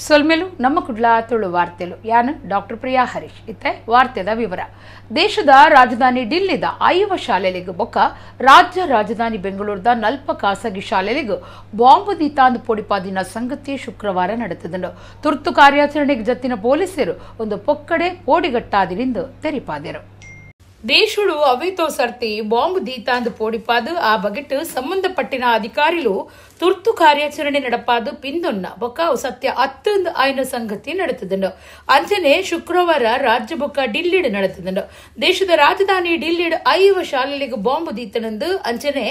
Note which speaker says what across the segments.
Speaker 1: ಸೊಲ್ಮೆಲು ನಮ್ಮ ಕುಡ್ಲ ತುಳು ವಾರ್ತೆಲು ಯಾನು ಡಾಕ್ಟರ್ ಪ್ರಿಯಾ ಹರೀಶ್. ಇತ್ತೆ ವಾರ್ತೆದ ವಿವರ. ದೇಶದ ರಾಜಧಾನಿ ಡಿಲ್ಲಿದ 5 ಶಾಲೆಲಿಗೂ ಬೊಕ್ಕ ರಾಜ್ಯ ರಾಜಧಾನಿ ಬೆಂಗಳೂರದ 40 ಖಾಸಗಿ ಶಾಲೆಲಿಗೂ ಬಾಂಬ್ ದೀತಾಂದು ಪೊಡಿಪಾದಿನ ಸಂಗತಿ ಶುಕ್ರವಾರ ನಡೆತದಂಡು. ತುರ್ತು ಕಾರ್ಯಾಚರಣೆಗೆ ಜತ್ತಿನ ಪೊಲೀಸರು ಒಂದು ಪೊಕ್ಕಡೆ ಪೋಡಿಗಟ್ಟಾದಿನಿಂದ ತೆರಿಪಾದರು. ದೇಶುಡು ಅವೇತೋ ಸರ್ತಿ ಬಾಂಬ್ ದೀತಾಂದು ಪೋಡಿಪಾದು ಆ ಬಗೆಟ್ ಸಂಬಂಧಪಟ್ಟಿನ ಅಧಿಕಾರಿಲು ತುರ್ತು ಕಾರ್ಯಾಚರಣೆ ನಡಪಾದು ಪಿಂದೊನ್ನ ಬೊಕ್ಕ ಸತ್ಯ ಅತ್ತಂದು ಆಯ್ನ ಸಂಗತಿ ನಡೆತದಂಡು. ಅಂಚನೆ ಶುಕ್ರವಾರ ರಾಜ್ಯ ಬೊಕ್ಕ ಡಿಲ್ಲಿಡ್ ನಡೆತದಂಡು. ದೇಶದ ರಾಜಧಾನಿ ಡಿಲ್ಲಿಡ್ 5 ಶಾಲೆಲಿಗೂ ಬಾಂಬ್ ದೀತನಂದು ಅಂಚನೆ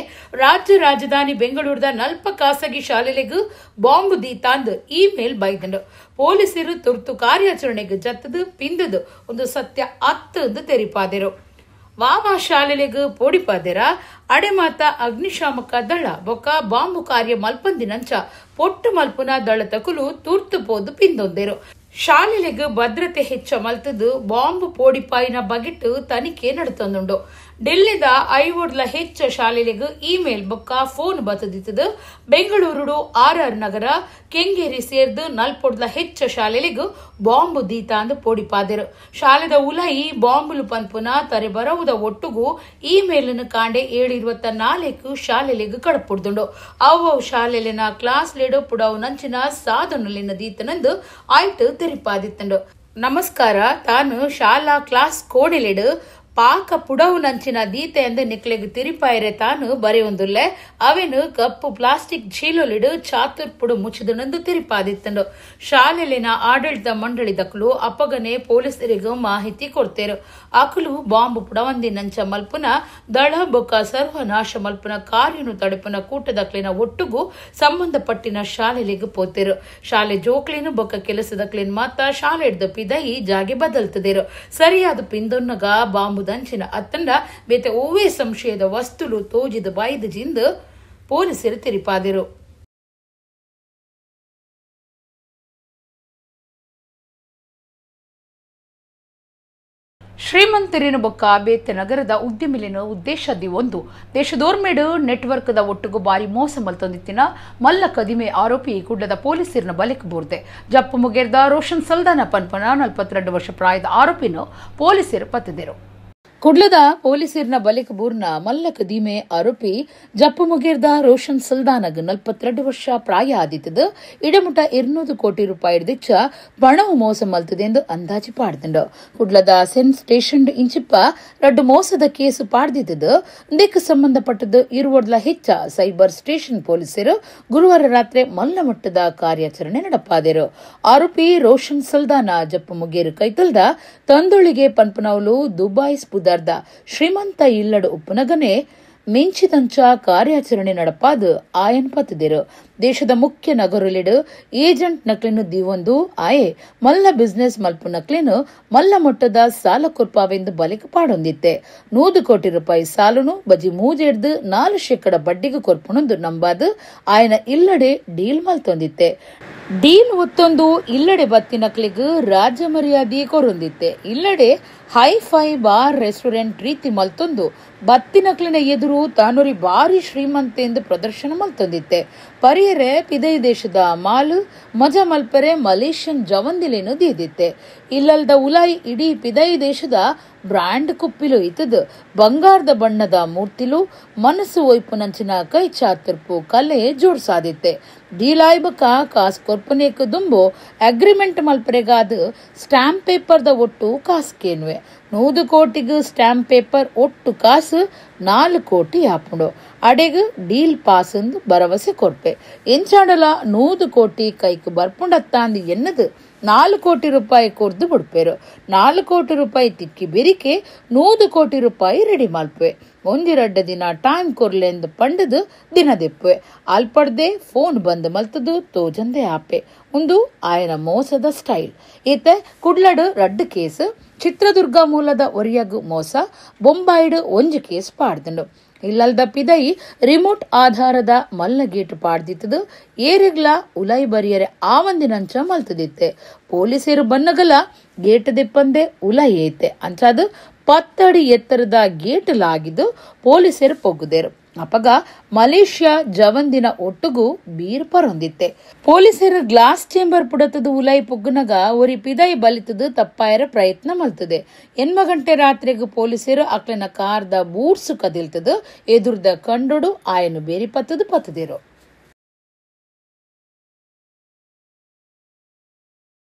Speaker 1: ರಾಜ್ಯ ರಾಜಧಾನಿ ಬೆಂಗಳೂರದ 40 ಖಾಸಗಿ ಶಾಲೆಲಿಗೂ ಬಾಂಬ್ ದೀತಾಂದು ಇಮೇಲ್ ಬೈದಂಡು. ಪೊಲೀಸರು ತುರ್ತು ಕಾರ್ಯಾಚರಣೆಗೆ ಜತ್ತದು ಪಿಂದದು ಒಂದು ಸತ್ಯ ಅತ್ತಂದು ತೆರಿಪಾದರು. ವಾವಾ ಶಾಲೆಲೆಗ್ ಪೋಡಿಪಾದೆರ ಅಡೆಮಾತ ಅಗ್ನಿಶಾಮಕ ದಳ ಬೊಕ್ಕ ಬಾಂಬು ಕಾರ್ಯ ಮಲ್ಪಂದಿನಂಚ ಪೊಟ್ಟು ಮಲ್ಪುನ ದಳ ತಕುಲು ತುರ್ತು ಪೋದು ಪಿಂದೊಂದೆರು. ಶಾಲೆಲೆಗ್ ಭದ್ರತೆ ಹೆಚ್ಚ ಮಲ್ತದು ಬಾಂಬು ಪೋಡಿಪಾಯಿನ ಬಗೆಟ್ ತನಿಖೆ ನಡತಂದುಂಡು. ಡೆಲ್ಲಿದ 5 ಹೆಚ್ಚ ಶಾಲೆಲೆಗ್ ಇಮೇಲ್ ಬೊಕ್ಕ ಫೋನ್ ಬತ್ತದಿತ್ತದು. ಬೆಂಗಳೂರು ಆರ್ ನಗರ ಕೆಂಗೇರಿ ಸೇರ್ದು 40 ಹೆಚ್ಚ ಶಾಲೆಲೆಗ್ ಬಾಂಬು ದೀತಾಂದು ಪೋಡಿಪಾದೆರು. ಶಾಲೆದ ಉಲೈ ಬಾಂಬುಲು ಪನ್ಪುನ ತರೆ ಬರವುದ ಒಟ್ಟುಗು ಇಮೇಲ್ ಕಾಂಡೆ 7:24 ಶಾಲೆಲೆಗ್ ಕಡಪುಡ್ದುಂಡು. ಅವು ಶಾಲೆಲೆನ ಕ್ಲಾಸ್ ಲೇಡು ಪುಡವು ನಂಚಿನ ಸಾಧನಲಿನ ದೀತನಂದು ಆಯ್ತು ತೆರಿಪಾದಿತ್ತಂಡು. ನಮಸ್ಕಾರ, ತಾನು ಶಾಲಾ ಕ್ಲಾಸ್ ಕೋಣೆಲೆಡು ಪಾಕ ಪುಡವು ನಂಚಿನ ದೀತೆ ಎಂದು ನಿಕ್ಲೆಗ್ ತಿರಿಪಾಯರೆ ತಾನು ಬರೆಯೊಂದುಲ್ಲೆ. ಅವೆನು ಕಪ್ಪು ಪ್ಲಾಸ್ಟಿಕ್ ಚೀಲೊಲಿಡು ಚಾತುರ್ಪುಡು ಮುಚ್ಚಿದನಂದು ತಿರಿಪಾದಿತ್ತಂಡು. ಶಾಲೆಲಿನ ಆಡಳಿತ ಮಂಡಳಿದಕ್ಲು ಅಪ್ಪಗನೆ ಪೊಲೀಸರಿಗೂ ಮಾಹಿತಿ ಕೊಡ್ತೇರು. ಅಕಲು ಬಾಂಬು ಪುಡವಂದಿ ನಂಚ ಮಲ್ಪುನ ದಳ ಬೊಕ್ಕ ಸರ್ವನಾಶ ಮಲ್ಪುನ ಕಾರ್ಯನು ತಡೆಪುನ ಕೂಟದಕ್ಲಿನ ಒಟ್ಟುಗು ಸಂಬಂಧಪಟ್ಟಿನ ಶಾಲೆಲಿಗೆ ಪೋತೇರು. ಶಾಲೆ ಜೋಕ್ಲಿನ ಬೊಕ್ಕ ಕೆಲಸದಕ್ಲಿನ ಮಾತ ಶಾಲೆ ಹಿಡ್ದು ಪಿದಯಿ ಜಾಗೆ ಬದಲ್ತದೇರು. ಸರಿಯಾದ ಪಿಂದೊನ್ನಗ ಬಾಂಬು ದಂಚಿನ ಅತ್ತಂಡ ಬೇತೆ ಓವೇ ಸಂಶಯದ ವಸ್ತುಲು ತೋಜಿದ ಬಾಯ್ದ ಜಿಂದು ಪೊಲೀಸರು ತೆರಿಪಾದರು. ಶ್ರೀಮಂತರಿನ ಬೊಕ್ಕ ಬೇತೆ ನಗರದ ಉದ್ಯಮಿಲಿನ ಉದ್ದೇಶದಿ ಒಂದು ದೇಶದೋರ್ಮೇಡು ನೆಟ್ವರ್ಕ್ದ ಒಟ್ಟುಗು ಬಾರಿ ಮೋಸ ಮಲ್ತೊಂದಿತ್ತಿನ ಮಲ್ಲ ಕದಿಮೆ ಆರೋಪಿ ಕುಡ್ಲದ ಪೊಲೀಸರಿನ ಬಲೆಕ್ ಬೂರ್ದೆ. ಜಪ್ಪು ಮುಗೇರ್ದ ರೋಷನ್ ಸಲ್ದಾನ ಪನ್ಪನ 42 ವರ್ಷ ಪ್ರಾಯದ ಆರೋಪಿನ ಪೊಲೀಸರು ಪತ್ತಿದರು. ಕುಡ್ಲದ ಪೊಲೀಸರಿನ ಬಲೆಕ್ ಬೂರ್ನ ಮಲ್ಲ ಕದೀಮೆ ಆರೋಪಿ ಜಪ್ಪು ಮುಗೇರ್ದ ರೋಷನ್ ಸಲ್ದಾನಗ್ 42 ವರ್ಷ ಪ್ರಾಯ ಆದಿತ್ತದು. ಇಡಮುಟ 200 ಕೋಟಿ ರೂಪಾಯಿ ದಿಚ್ಚ ಪಣವು ಮೋಸ ಮಲ್ತದೆ ಎಂದು ಅಂದಾಜು ಪಾಡ್ದಂಡು. ಕುಡ್ಲದ ಸೆನ್ ಸ್ಟೇಷನ್ ಇಂಚಿಪ್ಪ 2 ಮೋಸದ ಕೇಸು ಪಾಡ್ದಿದ್ದದು. ಇದಕ್ಕೆ ಸಂಬಂಧಪಟ್ಟದ್ದು 20 ಹೆಚ್ಚ ಸೈಬರ್ ಸ್ಟೇಷನ್ ಪೊಲೀಸರು ಗುರುವಾರ ರಾತ್ರಿ ಮಲ್ಲ ಮಟ್ಟದ ಕಾರ್ಯಾಚರಣೆ ನಡಪಾದರು. ಆರೋಪಿ ರೋಷನ್ ಸಲ್ದಾನ ಜಪ್ಪು ಮುಗೇರು ಕೈತಲ್ದ ತಂದೊಳಿಗೆ ಪನ್ಪನವಲು ದುಬಾಯ್ ಸ್ಪುದ ಶ್ರೀಮಂತ ಇಲ್ಲಡು ಉಪ್ಪುನಗನೆ ಮಿಂಚಿದಂಚ ಕಾರ್ಯಾಚರಣೆ ನಡಪಾದು ಆಯನ್ ಪತ್ತದಿರು. ದೇಶದ ಮುಖ್ಯ ನಗರಲಿಡು ಏಜೆಂಟ್ ನಕ್ಲಿನ ದಿವೊಂದು ಆಯೆ ಮಲ್ಲ ಬಿಸ್ನೆಸ್ ಮಲ್ಪು ನಕ್ಲಿನ ಮಲ್ಲ ಮೊಟ್ಟದ ಸಾಲ ಕೊರ್ಪಾವೆಂದು ಬಲಿಕ ಪಾಡೊಂದಿತ್ತೆ. 100 ಕೋಟಿ ರೂಪಾಯಿ ಸಾಲನು ಬಜಿ 3.4% ಬಡ್ಡಿಗೆ ಕೊರ್ಪುನೊಂದು ನಂಬಾದು ಆಯನ ಇಲ್ಲಡೆ ಡೀಲ್ ಮಲ್ತೊಂದಿತ್ತೆ. ಡೀಲ್ ಒತ್ತೊಂದು ಇಲ್ಲಡೆ ಬತ್ತಿನಕ್ಲಿಗ್ ರಾಜ ಮರ್ಯಾದೆ ಕೊರೊಂದಿತ್ತೆ. ಇಲ್ಲಡೆ hi fi bar restaurant ರೀತಿ ಮಲ್ತೊಂದು ಬತ್ತಿನಕ್ಲಿನ ಎದುರು ತಾನೂರಿ ಬಾರಿ ಶ್ರೀಮಂತೆ ಎಂದು ಪ್ರದರ್ಶನ ಮಲ್ತೊಂದಿತ್ತೆ. ಪರಿಯರೆ ಪಿದೈ ದೇಶದ ಮಾಲು ಮಜಾ ಮಲ್ಪರೆ ಮಲೇಷ್ಯನ್ ಜವಂದಿಲೇನು ದೀದಿತ್ತೆ. ಇಲ್ಲಲ್ದ ಉಲಾಯಿ ಇಡೀ ಪಿದೈ ದೇಶದ ಬ್ರಾಂಡ್ ಕುಪ್ಪಿಲು ಇತ್ತದು. ಬಂಗಾರದ ಬಣ್ಣದ ಮೂರ್ತಿಲು ಮನಸ್ಸು ಒಯ್ಪುನಂಚಿನ ಕೈ ಚಾತುರ್ಪು ಕಲೆ ಜೋಡ್ಸಾದಿತ್ತೆ. ಡೀಲಾಯ್ಬಕ ಕಾಸ್ ಕೊರ್ಪನೇಕ ದುಂಬು ಅಗ್ರಿಮೆಂಟ್ ಮಲ್ಪರೆಗಾದ ಸ್ಟಾಂಪ್ ಪೇಪರ್ದ ಒಟ್ಟು ಕಾಸ್ಕೇನ್ವೆ. 100 ಕೋಟಿಗೆ ಸ್ಟಾಂಪ್ ಪೇಪರ್ ಒಟ್ಟು ಕಾಸು 4 ಕೋಟಿ ಆಪುಂಡು. ಅಡೆಗ್ ಡೀಲ್ ಪಾಸ್ ಎಂದು ಭರವಸೆ ಕೊರ್ಪೆ. ಎಂಚಾಡಲ 100 ಕೋಟಿ ಕೈಕ್ ಬರ್ಪುಂಡತ್ತಾಂದು ಎನ್ನದು 4 ಕೋಟಿ ರೂಪಾಯಿ ಕೊರ್ದು ಬಿಡ್ಪೇರು. 4 ಕೋಟಿ ರೂಪಾಯಿ ತಿಕ್ಕಿ ಬೆರಿಕೆ 100 ಕೋಟಿ ರೂಪಾಯಿ ರೆಡಿ ಮಲ್ಪೆ. 1-2 ದಿನ ಟೈಮ್ ಕೊರ್ಲೆಂದು ಪಂಡದು ದಿನದೆಪ್ಪೆ. ಅಲ್ಪಡ್ದೆ ಫೋನ್ ಬಂದ್ ಮಲ್ತದು ತೋಜಂದೆ ಆಪೆ. ಒಂದು ಆಯನ ಮೋಸದ ಸ್ಟೈಲ್. ಈತ ಕುಡ್ಲಡು 2 ಕೇಸ್, ಚಿತ್ರದುರ್ಗ ಮೂಲದ ಒರಿಯಗು ಮೋಸ, ಬೊಂಬಾಯಿಡು 1 ಕೇಸ್ ಪಾಡ್ದಂಡು. ಇಲ್ಲಲ್ದ ಪಿದೈ ರಿಮೋಟ್ ಆಧಾರದ ಮಲ್ಲ ಗೇಟ್ ಪಾಡ್ದಿತ್ತದು. ಏರಿಗ್ಲ ಉಲೈ ಬರಿಯರೆ ಆವಂದಿನಂಚ ಮಲ್ತದಿತ್ತೆ. ಪೊಲೀಸರು ಬನ್ನಗಲ ಗೇಟ್ ದೆಪ್ಪಂದೆ ಉಲೈ ಐತೆ. ಅಂಚಾದು 10 ಅಡಿ ಎತ್ತರದ ಗೇಟ್ ಲಾಗಿದ್ದು ಪೊಲೀಸರು ಪೊಗ್ಗುದೇರು. ಅಪಗ ಮಲೇಷ್ಯಾ ಜವಂದಿನ ಒಟ್ಟುಗು ಬೀರ್ ಪರೊಂದಿತ್ತೆ. ಪೊಲೀಸರು ಗ್ಲಾಸ್ ಚೇಂಬರ್ ಪುಡತದ ಉಲೈ ಪುಗ್ನಗ ಒರಿ ಪಿದೈ ಬಲಿತದು ತಪ್ಪಾಯರ ಪ್ರಯತ್ನ ಮಲ್ತದೆ. 8 ಗಂಟೆ ರಾತ್ರಿಗೆ ಪೊಲೀಸರು ಅಕ್ಲೆನ ಕಾರ್ದ ಬೂಟ್ಸ್ ಕದಿಲ್ತದು ಎದುರ್ದ ಕಂಡೊಡು ಆಯನು ಬೇರಿ ಪತ್ತದು ಪತ್ತದಿರು.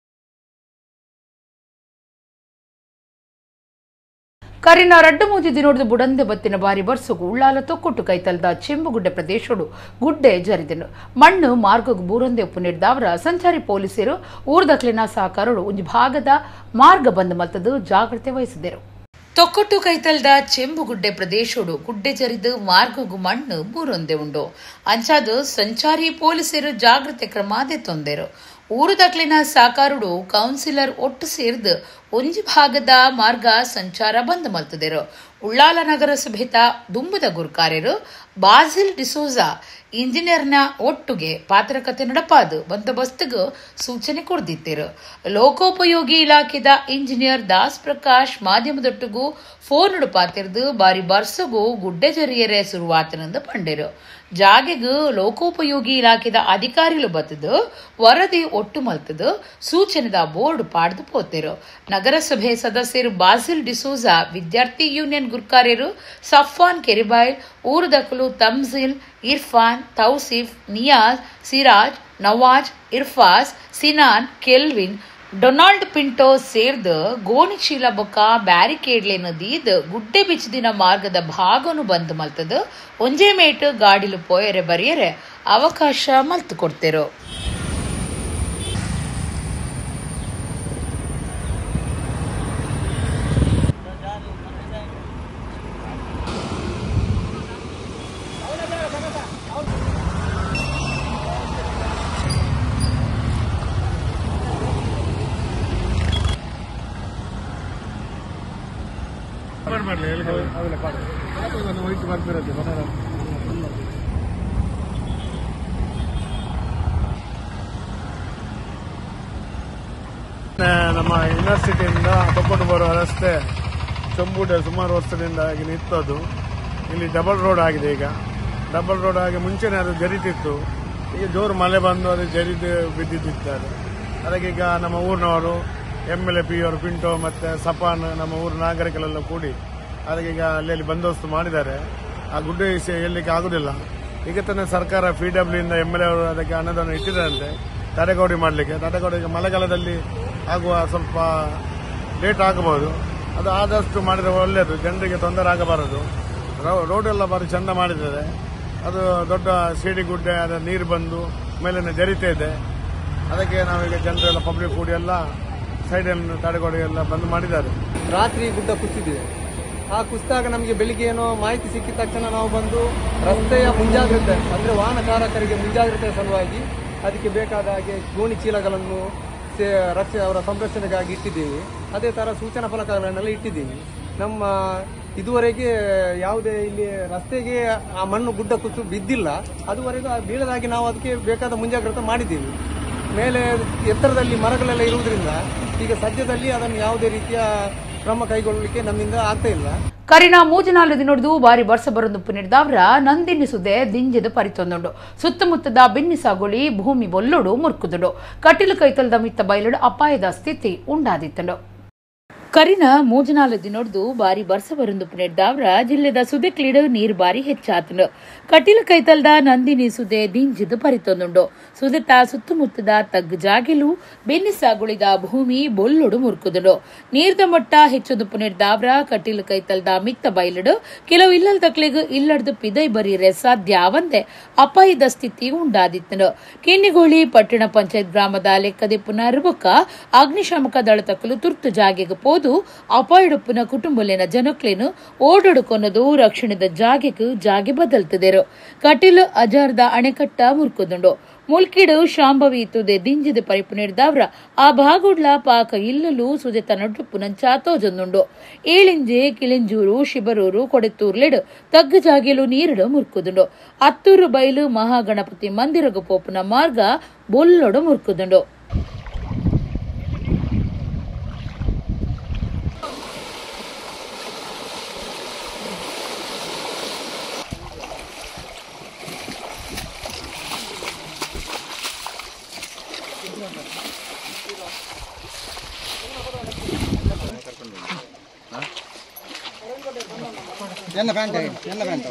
Speaker 1: ಕರಿನ ರಡ್ಡು ಮೂಜಿ ದಿನೋಡ್ದು ಬುಡಂದೆ ಬತ್ತಿನ ಬಾರಿ ಬರ್ಸುಗು ಉಳ್ಳಾಲ ತೊಕ್ಕುಟ್ಟು ಕೈತಲ್ದ ಚೆಂಬುಗುಡ್ಡೆ ಪ್ರದೇಶೋಡು ಗುಡ್ಡೆ ಜರಿದನು. ಮಣ್ಣು ಮಾರ್ಗకు ಬೂರಂದೆ ಉಪ್ಪು ನೀಡಿದವರ ಸಂಚಾರಿ ಪೊಲೀಸರು ಊರ್ದಕ್ಲಿನ ಸಹಕಾರರು ಒಂಜಿ ಭಾಗದ ಮಾರ್ಗ ಬಂದ್ ಮಲ್ತದು ಜಾಗ್ರತೆ ವಹಿಸಿದರು. ತೊಕ್ಕಟ್ಟು ಕೈತಲ್ದ ಚೆಂಬುಗುಡ್ಡೆ ಪ್ರದೇಶೋಡು ಗುಡ್ಡೆ ಜರಿದು ಮಾರ್ಗಗು ಮಣ್ಣು ಬೂರೊಂದೆ ಉಂಡು. ಅಂಚಾದು ಸಂಚಾರಿ ಪೊಲೀಸರು ಜಾಗ್ರತೆ ಕ್ರಮ ತೊಂದರು. ಊರುದಕ್ಲಿನ ಸಾಕಾರುಡು ಕೌನ್ಸಿಲರ್ ಒಟ್ಟು ಸೇರ್ದು ಒಂಜಿ ಭಾಗದ ಮಾರ್ಗ ಸಂಚಾರ ಬಂದ್ ಮಲ್ತದಿರು. ಉಳ್ಳಾಲ ನಗರಸಭೆತ ದುಂಬುದ ಗುರ್ಕಾರ್ಯರು ಬಾಸಿಲ್ ಡಿಸೋಜಾ ಇಂಜಿನಿಯರ್ನ ಒಟ್ಟುಗೆ ಪಾತ್ರಕತೆ ನಡಪಾದು ಬಂದೋಬಸ್ತ್ಗ್ ಸೂಚನೆ ಕೊಡ್ದಿತ್ತಿರು. ಲೋಕೋಪಯೋಗಿ ಇಲಾಖೆದ ಇಂಜಿನಿಯರ್ ದಾಸ್ ಪ್ರಕಾಶ್ ಮಾಧ್ಯಮದೊಟ್ಟಿಗೂ ಫೋನ್ ಪಾತಿರ್ದು ಬಾರಿ ಬರ್ಸಗು ಗುಡ್ಡೆ ಜರಿಯರೆ ಶುರುವಾತನಂದು ಪಂಡೇರು. ಜಾಗೆಗು ಲೋಕೋಪಯೋಗಿ ಇಲಾಖೆದ ಅಧಿಕಾರಿಗಳು ಬತ್ತದು ವರದಿ ಒಟ್ಟು ಮಲ್ತದು ಸೂಚನೆದ ಬೋರ್ಡ್ ಪಾಡ್ದು ಪೋತೆರು. ನಗರಸಭೆ ಸದಸ್ಯರು ಬಾಸಿಲ್ ಡಿಸೋಜಾ, ವಿದ್ಯಾರ್ಥಿ ಯೂನಿಯನ್ ಗುರ್ಕಾರ್ಯರು ಸಫ್ವಾನ್ ಕೆರಿಬೈಲ್, ಊರುದಕಲು ತಮ್ಜಿಲ್, ಇರ್ಫಾನ್, ತೌಸಿಫ್, ನಿಯಾಜ್, ಸಿರಾಜ್, ನವಾಜ್, ಇರ್ಫಾಸ್, ಸಿನಾನ್, ಕೆಲ್ವಿನ್, ಡೊನಾಲ್ಡ್ ಪಿಂಟೋ ಸೇರ್ದು ಗೋಣಿಚೀಲ ಬೊಕ್ಕ ಬ್ಯಾರಿಕೇಡ್ಲೇನ ದೀದ್ ಗುಡ್ಡೆ ಬಿಚ್ಚಿದಿನ ಮಾರ್ಗದ ಭಾಗನು ಬಂದ್ ಮಲ್ತದು ಒಂಜೇ ಮೇಟು ಗಾಡಿಲು ಪೋಯರೆ ಬರಿಯರೆ ಅವಕಾಶ ಮಲ್ತು ಕೊಡ್ತೇರು.
Speaker 2: ನಮ್ಮ ಯೂನಿವರ್ಸಿಟಿಯಿಂದ ತೊಕ್ಕೊಟ್ಟು ಬರುವ ರಸ್ತೆ ಚೆಂಬುಗುಡ್ಡೆ ಸುಮಾರು ವರ್ಷದಿಂದ ಆಗಿ ನಿಂತದ್ದು. ಇಲ್ಲಿ ಡಬಲ್ ರೋಡ್ ಆಗಿದೆ. ಈಗ ಡಬಲ್ ರೋಡ್ ಆಗಿ ಮುಂಚೆನೇ ಅದು ಜರಿತಿತ್ತು. ಈಗ ಜೋರು ಮಳೆ ಬಂದು ಅದು ಜರಿದು ಬಿದ್ದಿದ್ದಾರೆ. ಅದಕ್ಕೆ ಈಗ ನಮ್ಮ ಊರಿನವರು MLA P ಅವರು ಪಿಂಟೋ ಮತ್ತು ಸಪಾನ್ ನಮ್ಮ ಊರ ನಾಗರಿಕರೆಲ್ಲ ಕೂಡಿ ಅದಕ್ಕೆ ಈಗ ಅಲ್ಲಿ ಬಂದೋಬಸ್ತು ಮಾಡಿದ್ದಾರೆ. ಆ ಗುಡ್ಡೆ ವಿಷಯ ಹೇಳಲಿಕ್ಕೆ ಆಗುದಿಲ್ಲ. ಈಗ ತಾನೇ ಸರ್ಕಾರ PW ಇಂದ MLA ಅವರು ಅದಕ್ಕೆ ಅನುದಾನ ಇಟ್ಟಿದ್ದಾರಂತೆ ತಡೆಗೋಡಿ ಮಾಡಲಿಕ್ಕೆ. ತಡೆಗೋಡಿ ಮಳೆಗಾಲದಲ್ಲಿ ಆಗುವ ಸ್ವಲ್ಪ ಲೇಟ್ ಆಗಬಹುದು. ಅದು ಆದಷ್ಟು ಮಾಡಿದರೆ ಒಳ್ಳೆಯದು, ಜನರಿಗೆ ತೊಂದರೆ ಆಗಬಾರದು. ರೋಡೆಲ್ಲ ಭಾರಿ ಚೆಂದ ಮಾಡಿದ್ದಾರೆ. ಅದು ದೊಡ್ಡ ಸಿಡಿ ಗುಡ್ಡೆ, ಅದರ ನೀರು ಬಂದು ಮೇಲಿನ ಜರಿತಾ ಇದೆ. ಅದಕ್ಕೆ ನಾವೀಗ ಜನರೆಲ್ಲ ಪಬ್ಲಿಕ್ ಕೂಡಿ ಎಲ್ಲ ಸೈಡನ್ನು ತಡೆಗೋಡಿ ಎಲ್ಲ ಬಂದ್ ಮಾಡಿದ್ದಾರೆ.
Speaker 3: ರಾತ್ರಿ ಗುಡ್ಡ ಕುಸಿದಿದೆ. ಆ ಕುಸಿದಾಗ ನಮಗೆ ಬೆಳಿಗ್ಗೆ ಏನೋ ಮಾಹಿತಿ ಸಿಕ್ಕಿದ ತಕ್ಷಣ ನಾವು ಬಂದು ರಸ್ತೆಯ ಮುಂಜಾಗ್ರತೆ, ಅಂದರೆ ವಾಹನ ಚಾಲಕರಿಗೆ ಮುಂಜಾಗ್ರತೆ ಸಲುವಾಗಿ ಅದಕ್ಕೆ ಬೇಕಾದ ಹಾಗೆ ಗೋಣಿ ಚೀಲಗಳನ್ನು ರಕ್ಷೆ ಅವರ ಸಂರಕ್ಷಣೆಗಾಗಿ ಇಟ್ಟಿದ್ದೀವಿ. ಅದೇ ಥರ ಸೂಚನಾ ಫಲಕಗಳನ್ನೆಲ್ಲ ಇಟ್ಟಿದ್ದೀವಿ. ನಮ್ಮ ಇದುವರೆಗೆ ಯಾವುದೇ ಇಲ್ಲಿ ರಸ್ತೆಗೆ ಆ ಮಣ್ಣು ಗುಡ್ಡ ಕುಸಿದು ಬಿದ್ದಿಲ್ಲ. ಅದುವರೆಗೂ ಬೀಳದಾಗಿ ನಾವು ಅದಕ್ಕೆ ಬೇಕಾದ ಮುಂಜಾಗ್ರತೆ ಮಾಡಿದ್ದೀವಿ. ಮೇಲೆ ಎತ್ತರದಲ್ಲಿ ಮರಗಳೆಲ್ಲ ಇರುವುದರಿಂದ ಈಗ ಸದ್ಯದಲ್ಲಿ ಅದನ್ನು ಯಾವುದೇ ರೀತಿಯ ಕ್ರಮ ಕೈಗೊಳ್ಳಲಿಕ್ಕೆ ನಮ್ಮಿಂದ ಆಗ್ತಾ ಇಲ್ಲ.
Speaker 1: ಕರಿನ ಮೂಜನಾಲು ದಿನೊಡ್ದು ಬಾರಿ ವರ್ಷ ಬರೊಂದು ನೀಡಿದವರ ನಂದಿನಿ ಸುದೆ ದಿಂಜದ ಪರಿತೊಂದುಂಡು. ಸುತ್ತಮುತ್ತದ ಬೆನ್ನಿ ಸಾಗುಳಿ ಭೂಮಿ ಬೊಲ್ಲೊಡು ಮುರ್ಕುದುಂಡು. ಕಟಿಲು ಕೈತಲ್ದ ಮಿತ್ತ ಬಯಲುಡು ಅಪಾಯದ ಸ್ಥಿತಿ ಉಂಡಾದಿತ್ತುಂಡು. ಕರಿನ ಮೂಜನಾಲು ದಿನೊಡ್ದು ಬಾರಿ ಬರ್ಸ ಬರೊಂದು ನೀಡಿದವರ ಜಿಲ್ಲೆದ ಸುದೆಕ್ಲಿಡು ನೀರು ಬಾರಿ ಹೆಚ್ಚಾತುಂಡು. ಕಟಿಲು ಕೈತಲ್ದ ನಂದಿನಿ ಸುದೆ ದಿಂಜಿದು ಪರಿತೊಂದುಂಡು. ಸುದೆತ ಸುತ್ತಮುತ್ತದ ತಗ್ಗು ಜಾಗೆಲು ಬೆನ್ನಿ ಸಾಗುಳಿದ ಭೂಮಿ ಬೊಲ್ಲೊಡು ಮುರ್ಕುದುಂಡು. ನೀರ್ದ ಮಟ್ಟ ಹೆಚ್ಚೊಂದು ನೀಡಿದವರ ಕಟಿಲು ಕೈತಲ್ದ ಮಿತ್ತ ಬಯಲುಡು ಕೆಲವು ಇಲ್ಲಲ್ ತಕ್ಲೆಗ್ ಇಲ್ಲಡ್ದು ಪಿದೈ ಬರೀರೆ ಸಾಧ್ಯ ಆವಂದೆ ಅಪಾಯದ ಸ್ಥಿತಿ ಉಂಡಾದಿತ್ತುಂಡು. ಕಿನ್ನಿಗೋಳಿ ಪಟ್ಟಣ ಪಂಚಾಯತ್ ಗ್ರಾಮದ ಲೆಕ್ಕದಿಪ್ಪುನ ರುಬಕ ಅಗ್ನಿಶಾಮಕ ದಳ ತಕ್ಕಲು ತುರ್ತು ಜಾಗೆಗೆ ಪೋದು ಅಪಾಯಡುಪ್ಪುನ ಕುಟುಂಬಲೇನ ಜನಕ್ಲೇನು ಓಡಾಡುಕೊನ್ನದು ರಕ್ಷಣೆದ ಜಾಗೆಗೆ ಜಾಗೆ ಬದಲ್ತಿದರು. ಕಟಿಲು ಅಜಾರ್ದ ಅಣೆಕಟ್ಟ ಮುರ್ಕುದುಂಡು. ಮುಲ್ಕಿಡು ಶಾಂಭವಿ ತುದೆ ದಿಂಜಿದ ಪರಿಪು ನೀಡಿದವರ ಆ ಭಾಗುಡ್ಲ ಪಾಕ ಇಲ್ಲಲು ಸುಜೆತ ನಡುಪ್ಪುನಂಚ ತೋಜೊಂದುಂಡು. ಏಳಿಂಜೆ ಕಿಳಿಂಜೂರು ಶಿಬರೂರು ಕೊಡೆತೂರ್ಲೆಡು ತಗ್ಗು ಜಾಗೆಲು ನೀರುಡು ಮುರ್ಕುದುಂಡು. ಅತ್ತೂರು ಬೈಲು ಮಹಾಗಣಪತಿ ಮಂದಿರಗು ಪೋಪುನ ಮಾರ್ಗ ಬೊಲ್ಲೊಡು ಮುರ್ಕುದುಂಡು.
Speaker 3: ಎಲ್ಲ ಪ್ಯಾಂಟ್ ಎಲ್ಲ ಪ್ಯಾಂಟ್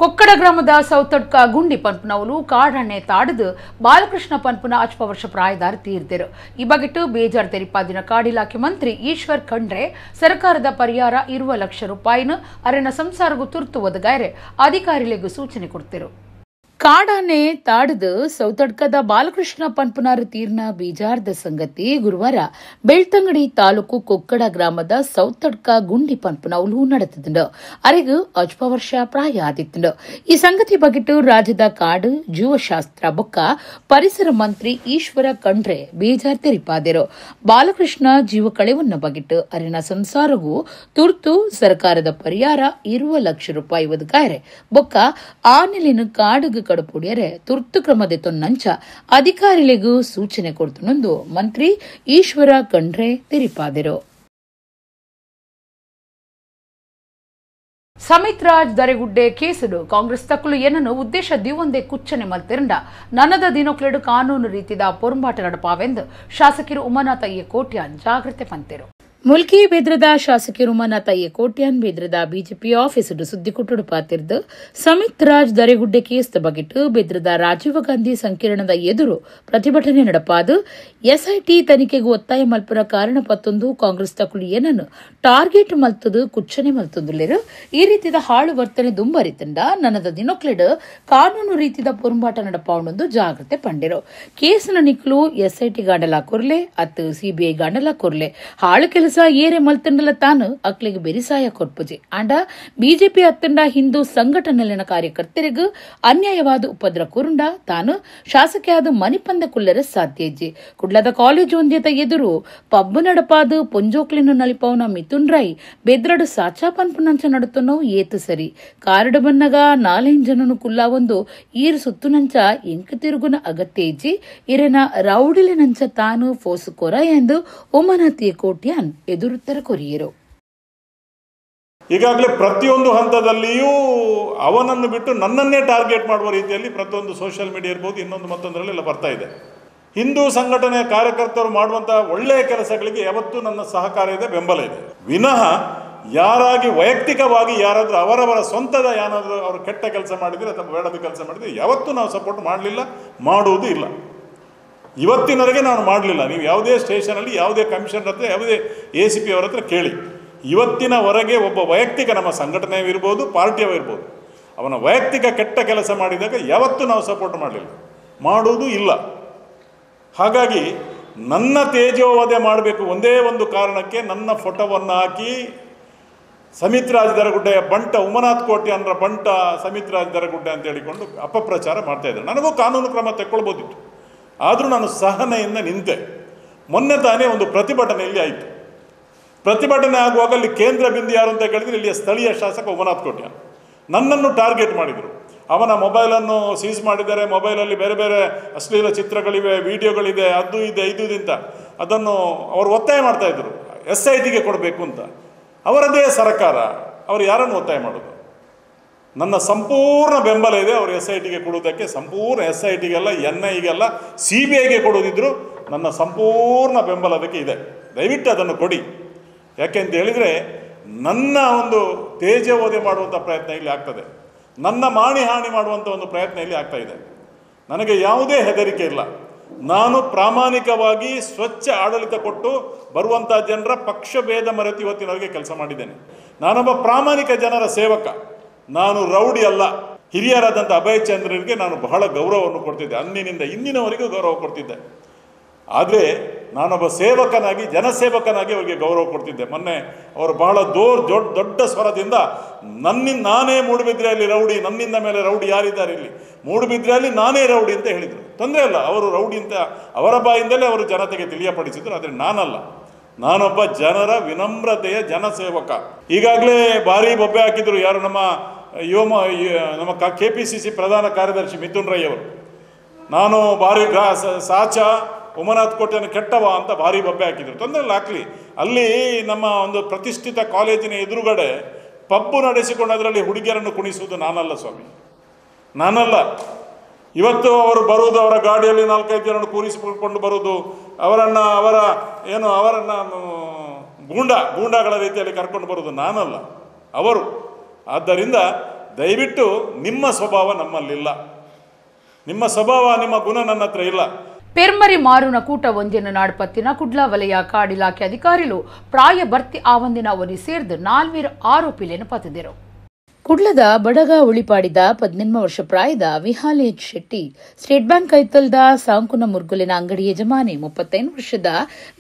Speaker 1: ಕೊಕ್ಕಡ ಗ್ರಾಮದ ಸೌತಡ್ಕ ಗುಂಡಿ ಪಂಪನವಲು ಕಾಡಣ್ಣೆ ತಾಡದು ಬಾಲಕೃಷ್ಣ ಪಂಪನ ಅಚ್ಪ ವರ್ಷ ಪ್ರಾಯದಾರ ತೀರ್ದರು. ಈ ಬಗೆಟು ಬೇಜಾರ್ ತೆರಿಪಾದಿನ ಕಾಡಿಲಾಖೆ ಮಂತ್ರಿ ಈಶ್ವರ್ ಖಂಡ್ರೆ ಸರ್ಕಾರದ ಪರಿಹಾರ 20 ಲಕ್ಷ ರೂಪಾಯಿನ ಅರೆನ ಸಂಸಾರಗೂ ತುರ್ತು ಒದಗಾಯರೆ ಅಧಿಕಾರಿಗಳಿಗೂ ಸೂಚನೆ ಕೊಡ್ತಿರು. ಕಾಡಾನೆ ತಾಡದು ಸೌತಡ್ಕದ ಬಾಲಕೃಷ್ಣ ಪಂಪನಾರು ತೀರ್ನ ಬೀಜಾರ್ದ ಸಂಗತಿ ಗುರುವಾರ ಬೆಳ್ತಂಗಡಿ ತಾಲೂಕು ಕೊಕ್ಕಡ ಗ್ರಾಮದ ಸೌತಡ್ಕ ಗುಂಡಿ ಪಂಪನೌಲು ನಡೆದಿದ್ದು ಅರೆಗೂ ಅಜ್ಪ ವರ್ಷ ಪ್ರಾಯ ಆದಿತ್ತು. ಈ ಸಂಗತಿ ಬಗೆಟು ರಾಜ್ಯದ ಕಾಡು ಜೀವಶಾಸ್ತ್ರ ಬೊಕ್ಕ ಪರಿಸರ ಮಂತ್ರಿ ಈಶ್ವರ ಖಂಡ್ರೆ ಬೇಜಾರ್ ತೆರಿಪಾದರು. ಬಾಲಕೃಷ್ಣ ಜೀವ ಕಳೆವನ್ನ ಬಗೆಟು ಅರಿನ ಸಂಸಾರಗೂ ತುರ್ತು ಸರ್ಕಾರದ ಪರಿಹಾರ 20 ಲಕ್ಷ ರೂಪಾಯಿ ಒದಗಾಯರೆ ಬೊಕ್ಕ ಆನೆಲಿನ ಕಾಡುಗ ಕಡಪುಡಿಯರೆ ತುರ್ತು ಕ್ರಮದ ತೊನ್ನಂಚ ಅಧಿಕಾರಿಗಳಿಗೂ ಸೂಚನೆ ಕೊಡ್ತನೊಂದು ಮಂತ್ರಿ ಈಶ್ವರ ಖಂಡ್ರೆ ತೆರಿಪಾದರು. ಸಮಿತ್ ರಾಜ್ ದರೆಗುಡ್ಡೆ ಕೇಸುಡು ಕಾಂಗ್ರೆಸ್ ತಕ್ಕಲು ಏನನ್ನು ಉದ್ದೇಶ ದಿವೊಂದೇ ಕುಚ್ಚನೆ ಮಲ್ತಿರಂಡ ನನ್ನದ ದಿನಕ್ಲೆಡು ಕಾನೂನು ರೀತಿದ ಪೊರಂಬಾಟ ನಡಪಾವೆಂದು ಶಾಸಕರು ಉಮಾನಾಥ ಎ ಕೋಟ್ಯಾನ್ ಜಾಗೃತೆ ಪಂತೆರು. ಮುಲ್ಕಿ ಬೆದ್ರದ ಶಾಸಕರು ಉಮಾನಾಥ ಎ ಕೋಟ್ಯಾನ್ ಬೆದ್ರದ ಬಿಜೆಪಿ ಆಫೀಸ್ ಸುದ್ದಿ ಕೊಟ್ಟುಡು ಪಾತಿರ್ದು ಸಮಿತ್ ರಾಜ್ ದರೆಗುಡ್ಡೆ ಕೇಸ್ ಬಗೆಟು ಬೆದ್ರದ ರಾಜೀವ್ ಗಾಂಧಿ ಸಂಕೀರ್ಣದ ಎದುರು ಪ್ರತಿಭಟನೆ ನಡಪಾದು ಎಸ್ಐಟಿ ತನಿಖೆಗೂ ಒತ್ತಾಯ ಮಲ್ಪುರ ಕಾರಣ ಪತ್ತೊಂದು ಕಾಂಗ್ರೆಸ್ ತಕ್ಕಲು ಏನನ್ನು ಟಾರ್ಗೆಟ್ ಮಲ್ತದು ಕುಚ್ಚನೆ ಮಲ್ತದುಲ್ಲೇರು. ಈ ರೀತಿದ ಹಾಳು ವರ್ತನೆ ದುಂಬರಿತಂಡ ನನ್ನದ ದಿನೊಕ್ಲೆಡು ಕಾನೂನು ರೀತಿದ ಪೊರಂಬಾಟ ನಡಪಾವಣೊಂದು ಜಾಗೃತೆ ಪಂಡಿರು. ಕೇಸಿನ ನಿಕ್ಲು ಎಸ್ಐಟಿ ಗಾಂಡಲ ಕೊರ್ಲೆ ಅತ್ತು ಸಿಬಿಐ ಗಾಂಡಲ ಕೊರ್ಲೆ ಹಾಳು ಕೆಲಸ ಏರೆ ಮಲ್ತಂಡಲ ತಾನು ಅಕ್ಲಿಗೆ ಬೆರಿಸಾಯ ಕೊರ್ಪುಜೆ ಆಂಡ ಬಿಜೆಪಿ ಅತ್ತಂಡ ಹಿಂದೂ ಸಂಘಟನೆಲಿನ ಕಾರ್ಯಕರ್ತರಿಗೂ ಅನ್ಯಾಯವಾದ ಉಪದ್ರ ಕುರುಂಡ ತಾನು ಶಾಸಕಿಯಾದ ಮನಿಪಂದ ಕುಲ್ಲರ ಸಾಧ್ಯ ಇಜ್ಜಿ. ಕುಡ್ಲದ ಕಾಲೇಜು ಒಂದೇತ ಎದುರು ಪಬ್ಬು ನಡಪಾದು ಪೊಂಜೋಕ್ಲಿನ ನಲಿಪವನ ಮಿಥುನ್ ರೈ ಬೆದ್ರಡು ಸಾಚಾ ಪನ್ಪುನಂಚ ನಡುತ್ತನೋ ಏತು ಸರಿ ಕಾರಡು ಬನ್ನಗ ನಾಲೈನ್ ಜನನು ಕುಲ್ಲಾ ಒಂದು ಈರು ಸುತ್ತುನಂಚ ಎಂಕು ತಿರುಗುನ ಅಗತ್ಯ ಇಜ್ಜಿ. ಇರೆನ ರೌಡಿಲಿನಂಚ ತಾನು ಫೋಸು ಕೊರ ಎಂದು ಉಮಾನಾಥ್ ಕೋಟ್ಯಾನ್ ಎದುರುತ್ತರ ಕೊರಿಯರು.
Speaker 4: ಈಗಾಗಲೇ ಪ್ರತಿಯೊಂದು ಹಂತದಲ್ಲಿಯೂ ಅವನನ್ನು ಬಿಟ್ಟು ನನ್ನನ್ನೇ ಟಾರ್ಗೆಟ್ ಮಾಡುವ ರೀತಿಯಲ್ಲಿ ಪ್ರತಿಯೊಂದು ಸೋಷಿಯಲ್ ಮೀಡಿಯಾ ಇರ್ಬೋದು, ಇನ್ನೊಂದು ಮತ್ತೊಂದರಲ್ಲೆಲ್ಲ ಬರ್ತಾ ಇದೆ. ಹಿಂದೂ ಸಂಘಟನೆಯ ಕಾರ್ಯಕರ್ತರು ಮಾಡುವಂಥ ಒಳ್ಳೆಯ ಕೆಲಸಗಳಿಗೆ ಯಾವತ್ತೂ ನನ್ನ ಸಹಕಾರ ಇದೆ, ಬೆಂಬಲ ಇದೆ. ವಿನಃ ಯಾರಾಗಿ ವೈಯಕ್ತಿಕವಾಗಿ ಯಾರಾದರೂ ಅವರವರ ಸ್ವಂತದ ಏನಾದರೂ ಅವರು ಕೆಟ್ಟ ಕೆಲಸ ಮಾಡಿದರೆ ಅಥವಾ ಬೇಡದ ಕೆಲಸ ಮಾಡಿದರೆ ಯಾವತ್ತೂ ನಾವು ಸಪೋರ್ಟ್ ಮಾಡಲಿಲ್ಲ, ಮಾಡುವುದೂ ಇಲ್ಲ. ಇವತ್ತಿನವರೆಗೆ ನಾನು ಮಾಡಲಿಲ್ಲ. ನೀವು ಯಾವುದೇ ಸ್ಟೇಷನಲ್ಲಿ ಯಾವುದೇ ಕಮಿಷನರ್ ಹತ್ರ ಯಾವುದೇ ACP ಅವರ ಹತ್ರ ಕೇಳಿ, ಇವತ್ತಿನವರೆಗೆ ಒಬ್ಬ ವೈಯಕ್ತಿಕ ನಮ್ಮ ಸಂಘಟನೆಯವಿರ್ಬೋದು, ಪಾರ್ಟಿಯವಿರ್ಬೋದು, ಅವನ ವೈಯಕ್ತಿಕ ಕೆಟ್ಟ ಕೆಲಸ ಮಾಡಿದಾಗ ಯಾವತ್ತೂ ನಾವು ಸಪೋರ್ಟ್ ಮಾಡಲಿಲ್ಲ, ಮಾಡುವುದೂ ಇಲ್ಲ. ಹಾಗಾಗಿ ನನ್ನ ತೇಜೋವಧೆ ಮಾಡಬೇಕು ಒಂದೇ ಒಂದು ಕಾರಣಕ್ಕೆ ನನ್ನ ಫೋಟೋವನ್ನು ಹಾಕಿ ಸಮಿತ್ ರಾಜ್ ದರಗುಡ್ಡೆಯ ಬಂಟ ಉಮಾನಾಥ್ ಕೋಟ್ಯಾನ್ರ ಬಂಟ ಸಮಿತ್ ರಾಜ್ ದರಗುಡ್ಡೆ ಅಂತ ಹೇಳಿಕೊಂಡು ಅಪಪ್ರಚಾರ ಮಾಡ್ತಾಯಿದ್ದಾರೆ. ನನಗೂ ಕಾನೂನು ಕ್ರಮ ತೆಕ್ಕೊಳ್ಬೋದಿತ್ತು, ಆದರೂ ನಾನು ಸಹನೆಯಿಂದ ನಿಂತೆ. ಮೊನ್ನೆ ತಾನೇ ಒಂದು ಪ್ರತಿಭಟನೆಯಲ್ಲಿ ಆಯಿತು. ಪ್ರತಿಭಟನೆ ಆಗುವಾಗ ಅಲ್ಲಿ ಕೇಂದ್ರ ಬಿಂದು ಯಾರು ಅಂತ ಕೇಳಿದರೆ ಇಲ್ಲಿಯ ಸ್ಥಳೀಯ ಶಾಸಕ ಉಮಾನಾಥ್ ಕೋಟ್ಯಾನ್ ನನ್ನನ್ನು ಟಾರ್ಗೆಟ್ ಮಾಡಿದರು. ಅವನ ಮೊಬೈಲನ್ನು ಸೀಸ್ ಮಾಡಿದ್ದಾರೆ, ಮೊಬೈಲಲ್ಲಿ ಬೇರೆ ಬೇರೆ ಅಶ್ಲೀಲ ಚಿತ್ರಗಳಿವೆ, ವಿಡಿಯೋಗಳಿದೆ, ಅದು ಇದೆ ಇದು ಇದೆ ಅಂತ ಅದನ್ನು ಅವರು ಒತ್ತಾಯ ಮಾಡ್ತಾಯಿದ್ರು SITಗೆ ಕೊಡಬೇಕು ಅಂತ. ಅವರದೇ ಸರ್ಕಾರ, ಅವರು ಯಾರನ್ನು ಒತ್ತಾಯ ಮಾಡೋದು? ನನ್ನ ಸಂಪೂರ್ಣ ಬೆಂಬಲ ಇದೆ ಅವರು SITಗೆ ಕೊಡುವುದಕ್ಕೆ. ಸಂಪೂರ್ಣ SITಗೆಲ್ಲ, NIಗೆಲ್ಲ, CBIಗೆ ಕೊಡೋದಿದ್ದರೂ ನನ್ನ ಸಂಪೂರ್ಣ ಬೆಂಬಲ ಅದಕ್ಕೆ ಇದೆ. ದಯವಿಟ್ಟು ಅದನ್ನು ಕೊಡಿ. ಯಾಕೆ ಅಂತ ಹೇಳಿದರೆ ನನ್ನ ಒಂದು ತೇಜೋವಧೆ ಮಾಡುವಂಥ ಪ್ರಯತ್ನ ಇಲ್ಲಿ ಆಗ್ತದೆ, ನನ್ನ ಮಾಣಿ ಹಾನಿ ಮಾಡುವಂಥ ಒಂದು ಪ್ರಯತ್ನ ಇಲ್ಲಿ ಆಗ್ತಾ ಇದೆ. ನನಗೆ ಯಾವುದೇ ಹೆದರಿಕೆ ಇಲ್ಲ. ನಾನು ಪ್ರಾಮಾಣಿಕವಾಗಿ ಸ್ವಚ್ಛ ಆಡಳಿತ ಕೊಟ್ಟು ಬರುವಂಥ ಜನರ ಪಕ್ಷಭೇದ ಮರೆತು ಇವತ್ತಿನವರೆಗೆ ಕೆಲಸ ಮಾಡಿದ್ದೇನೆ. ನಾನೊಬ್ಬ ಪ್ರಾಮಾಣಿಕ ಜನರ ಸೇವಕ, ನಾನು ರೌಡಿ ಅಲ್ಲ. ಹಿರಿಯರಾದಂಥ ಅಭಯಚಂದ್ರರಿಗೆ ನಾನು ಬಹಳ ಗೌರವವನ್ನು ಕೊಡ್ತಿದ್ದೆ, ಅಂದಿನಿಂದ ಇಂದಿನವರೆಗೂ ಗೌರವ ಕೊಡ್ತಿದ್ದೆ. ಆದರೆ ನಾನೊಬ್ಬ ಸೇವಕನಾಗಿ, ಜನಸೇವಕನಾಗಿ ಅವರಿಗೆ ಗೌರವ ಕೊಡ್ತಿದ್ದೆ. ಮೊನ್ನೆ ಅವರು ಬಹಳ ದೊಡ್ಡ ಸ್ವರದಿಂದ ನಾನೇ ಮೂಡುಬಿದ್ರೆಯಲ್ಲಿ ರೌಡಿ, ನನ್ನಿಂದ ಮೇಲೆ ರೌಡಿ ಯಾರಿದ್ದಾರೆ ಇಲ್ಲಿ, ಮೂಡುಬಿದ್ರೆಯಲ್ಲಿ ನಾನೇ ರೌಡಿ ಅಂತ ಹೇಳಿದರು. ತೊಂದರೆ ಅಲ್ಲ, ಅವರು ರೌಡಿ ಅಂತ ಅವರ ಬಾಯಿಂದಲೇ ಅವರು ಜನತೆಗೆ ತಿಳಿಯಪಡಿಸಿದರು. ಆದರೆ ನಾನಲ್ಲ, ನಾನೊಬ್ಬ ಜನರ ವಿನಮ್ರತೆಯ ಜನಸೇವಕ. ಈಗಾಗಲೇ ಭಾರೀ ಬೊಬ್ಬೆ ಹಾಕಿದರು ಯಾರು, ನಮ್ಮ ನಮ್ಮ KPCC ಪ್ರಧಾನ ಕಾರ್ಯದರ್ಶಿ ಮಿಥುನ್ ರೈ ಅವರು. ನಾನು ಭಾರಿ ಸಾಚ ಉಮನಾಥ್ ಕೋಟೆಯನ್ನು ಕೆಟ್ಟವ ಅಂತ ಭಾರಿ ಬೊಬ್ಬೆ ಹಾಕಿದರು. ತೊಂದರೆ ಇಲ್ಲ, ಹಾಕಲಿ. ಅಲ್ಲಿ ನಮ್ಮ ಒಂದು ಪ್ರತಿಷ್ಠಿತ ಕಾಲೇಜಿನ ಎದುರುಗಡೆ ಪಬ್ಬು ನಡೆಸಿಕೊಂಡು ಅದರಲ್ಲಿ ಹುಡುಗಿಯರನ್ನು ಕುಣಿಸುವುದು ನಾನಲ್ಲ ಸ್ವಾಮಿ, ನಾನಲ್ಲ. ಇವತ್ತು ಅವರು ಬರುವುದು, ಅವರ ಗಾಡಿಯಲ್ಲಿ 4-5 ಜನರನ್ನು ಕೂರಿಸಿಕೊಂಡು ಬರುವುದು, ಅವರನ್ನು ಗೂಂಡಾಗಳ ರೀತಿಯಲ್ಲಿ ಕರ್ಕೊಂಡು ಬರುವುದು ನಾನಲ್ಲ, ಅವರು. ಆದ್ದರಿಂದ ದಯವಿಟ್ಟು ನಿಮ್ಮ ಸ್ವಭಾವ ನಮ್ಮಲ್ಲಿಲ್ಲ, ನಿಮ್ಮ ಸ್ವಭಾವ ನಿಮ್ಮ ಗುಣ ನನ್ನ ಹತ್ರ ಇಲ್ಲ.
Speaker 1: ಪೆರ್ಮರಿ ಮಾರುನ ಕೂಟ ಒಂದಿನ ನಾಡ್ಪತ್ತಿನ ಕುಡ್ಲ ವಲಯ ಕಾಡಿಲಾಖೆ ಅಧಿಕಾರಿಗಳು ಪ್ರಾಯ ಭರ್ತಿ ಆವಂದಿನ ಒಲಿ ಸೇರ್ದು 4 ಆರೋಪಿಲೇನು ಪತ್ತಿದರು. ಕುಡ್ಲದ ಬಡಗ ಉಳಿಪಾಡಿದ 18 ವರ್ಷ ಪ್ರಾಯದ ವಿಹಾಲ್ H Shetty, state bank ಕೈತಲ್ದ ಸಾಂಕುನ ಮುರ್ಗುಲಿನ ಅಂಗಡಿ ಯಜಮಾನಿ 35 ವರ್ಷದ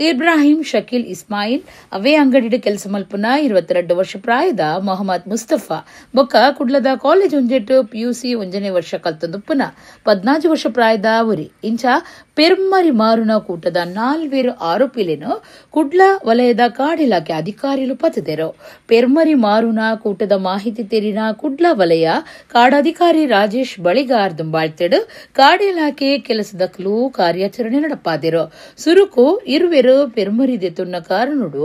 Speaker 1: ಇಬ್ರಾಹಿಂ ಶಕೀಲ್ ಇಸ್ಮಾಯಿಲ್, ಅವೇ ಅಂಗಡಿಡ ಕೆಲಸ ಮಲ್ಪುನ 22 ವರ್ಷ ಪ್ರಾಯದ ಮೊಹಮ್ಮದ್ ಮುಸ್ತಫಾ ಬೊಕ್ಕ ಕುಡ್ಲದ ಕಾಲೇಜ್ ಒಂಜೆಟ್ ಪಿಯುಸಿ 1ನೇ ವರ್ಷ ಕಲ್ತಂದುಪ್ಪುನ 14 ವರ್ಷ ಪ್ರಾಯದ ಉರಿ ಇಂಚ ಪೆರ್ಮರಿ ಮಾರುನ ಕೂಟದ 4 ಆರೋಪಿಲೇನು ಕುಡ್ಲ ವಲಯದ ಕಾಡಿಲಾಖೆ ಅಧಿಕಾರಿಗಳು ಪತ್ತಿದರು. ಪೆರ್ಮರಿ ಮಾರುನ ಕೂಟದ ಮಾಹಿತಿ ತೆರಿನ ಕುಡ್ಲ ವಲಯ ಕಾಡಾಧಿಕಾರಿ ರಾಜೇಶ್ ಬಳಿಗಾರ್ ದುಂಬಾಳ್ತೆಡು ಕಾಡಿಲಾಖೆ ಕೆಲಸದಕ್ಕೂ ಕಾರ್ಯಾಚರಣೆ ನಡಪಾದಿರು. ಸುರುಕು ಇರುವೆರು ಪೆರ್ಮರಿ ದೆತುನ್ನ ಕಾರಣುಡು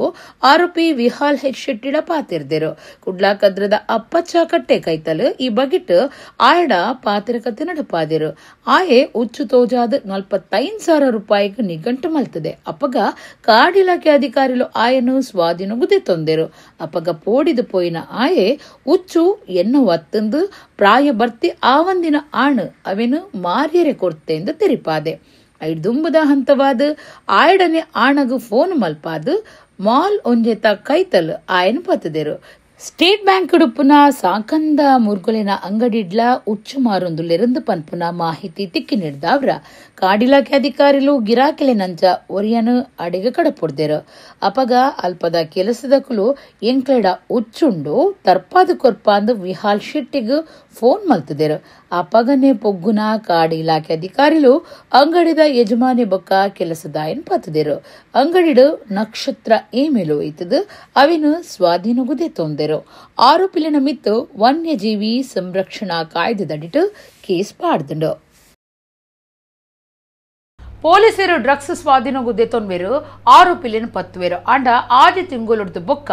Speaker 1: ಆರೋಪಿ ವಿಹಾಲ್ ಹೆಚ್ ಶೆಟ್ಟಿಡ ಪಾತಿರ್ದಿರು. ಕುಡ್ಲ ಕದ್ರದ ಅಪ್ಪಚ್ಚ ಕಟ್ಟೆ ಕೈತಲು ಈ ಬಗಿಟ್ ಆಯಡ ಪಾತಿರಕತೆ ನಡಪಾದಿರು. ಆಯೆ ಉಚ್ಚು ತೋಜಾದ 45,000 ರೂಪಾಯಿಗೆ ನಿಘಂಟು ಮಲ್ತದೆ. ಅಪ್ಪಗ ಕಾಡಿಲಾಖೆ ಅಧಿಕಾರಿಗಳು ಆಯನು ಸ್ವಾಧೀನಗುದೆ ತೊಂದರು. ಅಪ್ಪಗ ಪೋಡಿದು ಪೋಯಿನ ಆಯೆ ಉಚ್ಚು ಎನ್ನ ಒತ್ತಂದು ಪ್ರಾಯ ಬರ್ತಿ ಆವಂದಿನ ಆಣು ಅವೆನು ಮಾರ್ಯರೆ ಕೊಡ್ತೆ ಎಂದು ತೆರಿಪಾದೆ. ಐದುಂಬದ ಹಂತವಾದ ಆಯಡನೆ ಆಣಗು ಫೋನ್ ಮಲ್ಪಾದು ಮಾಲ್ ಒಂಜೆತ ಕೈತಲ್ ಆಯನು ಪತ್ತದಿರು. ಸ್ಟೇಟ್ ಬ್ಯಾಂಕ್ ಉಡುಪುನ ಸಾಕಂದ ಮುರ್ಗುಲಿನ ಅಂಗಡಿಡ್ಲ ಉಚ್ಚು ಮಾರೊಂದುಲೆರಂದು ಪನ್ಪುನ ಮಾಹಿತಿ ತಿಕ್ಕಿ ನೀಡ್ದಾವ್ರ ಕಾಡಿಲಾಖೆ ಅಧಿಕಾರಿಲು ಗಿರಾಕಿಲೆ ನಂಚ ಒರಿಯನು ಅಡಿಗೆ ಕಡಪೊಡ್ದೇರು. ಅಪಗ ಅಲ್ಪದ ಕೆಲಸದಕುಲು ಎಂಕ್ಲೆಡ ಉಚ್ಚುಂಡು ತರ್ಪಾದ ಕೊರ್ಪಾಂದು ವಿಹಾಲ್ ಶೆಟ್ಟಿಗ್ ಫೋನ್ ಮಲ್ತದೇರು. ಅಪಗನೆ ಪೊಗ್ಗುನ ಕಾಡಿ ಇಲಾಖೆ ಅಧಿಕಾರಿಲು ಅಂಗಡಿದ ಯಜಮಾನಿ ಬೊಕ್ಕ ಕೆಲಸದಾಯನ್ ಪತ್ತದೇರು. ಅಂಗಡಿಡು ನಕ್ಷತ್ರ ಏಮೇಲು ಇತ್ತದು ಅವಿನ ಸ್ವಾಧೀನಗುದೆ ತೊಂದೆರು. ಆರೋಪಿಲಿನ ಮಿತ್ತು ವನ್ಯಜೀವಿ ಸಂರಕ್ಷಣಾ ಕಾಯ್ದೆದಡಿಟ್ಟು ಕೇಸ್ ಪಾಡ್ದುಂಡು. ಪೊಲೀಸರು ಡ್ರಗ್ಸ್ ಸ್ವಾಧೀನಗುದ್ದೆ ತೊನ್ವೇರು ಆರೋಪಿಲಿನ ಪತ್ತುವೇರು. ಅಂಡ ಆದಿ ತಿಂಗುಲುಡ್ದು ಬೊಕ್ಕ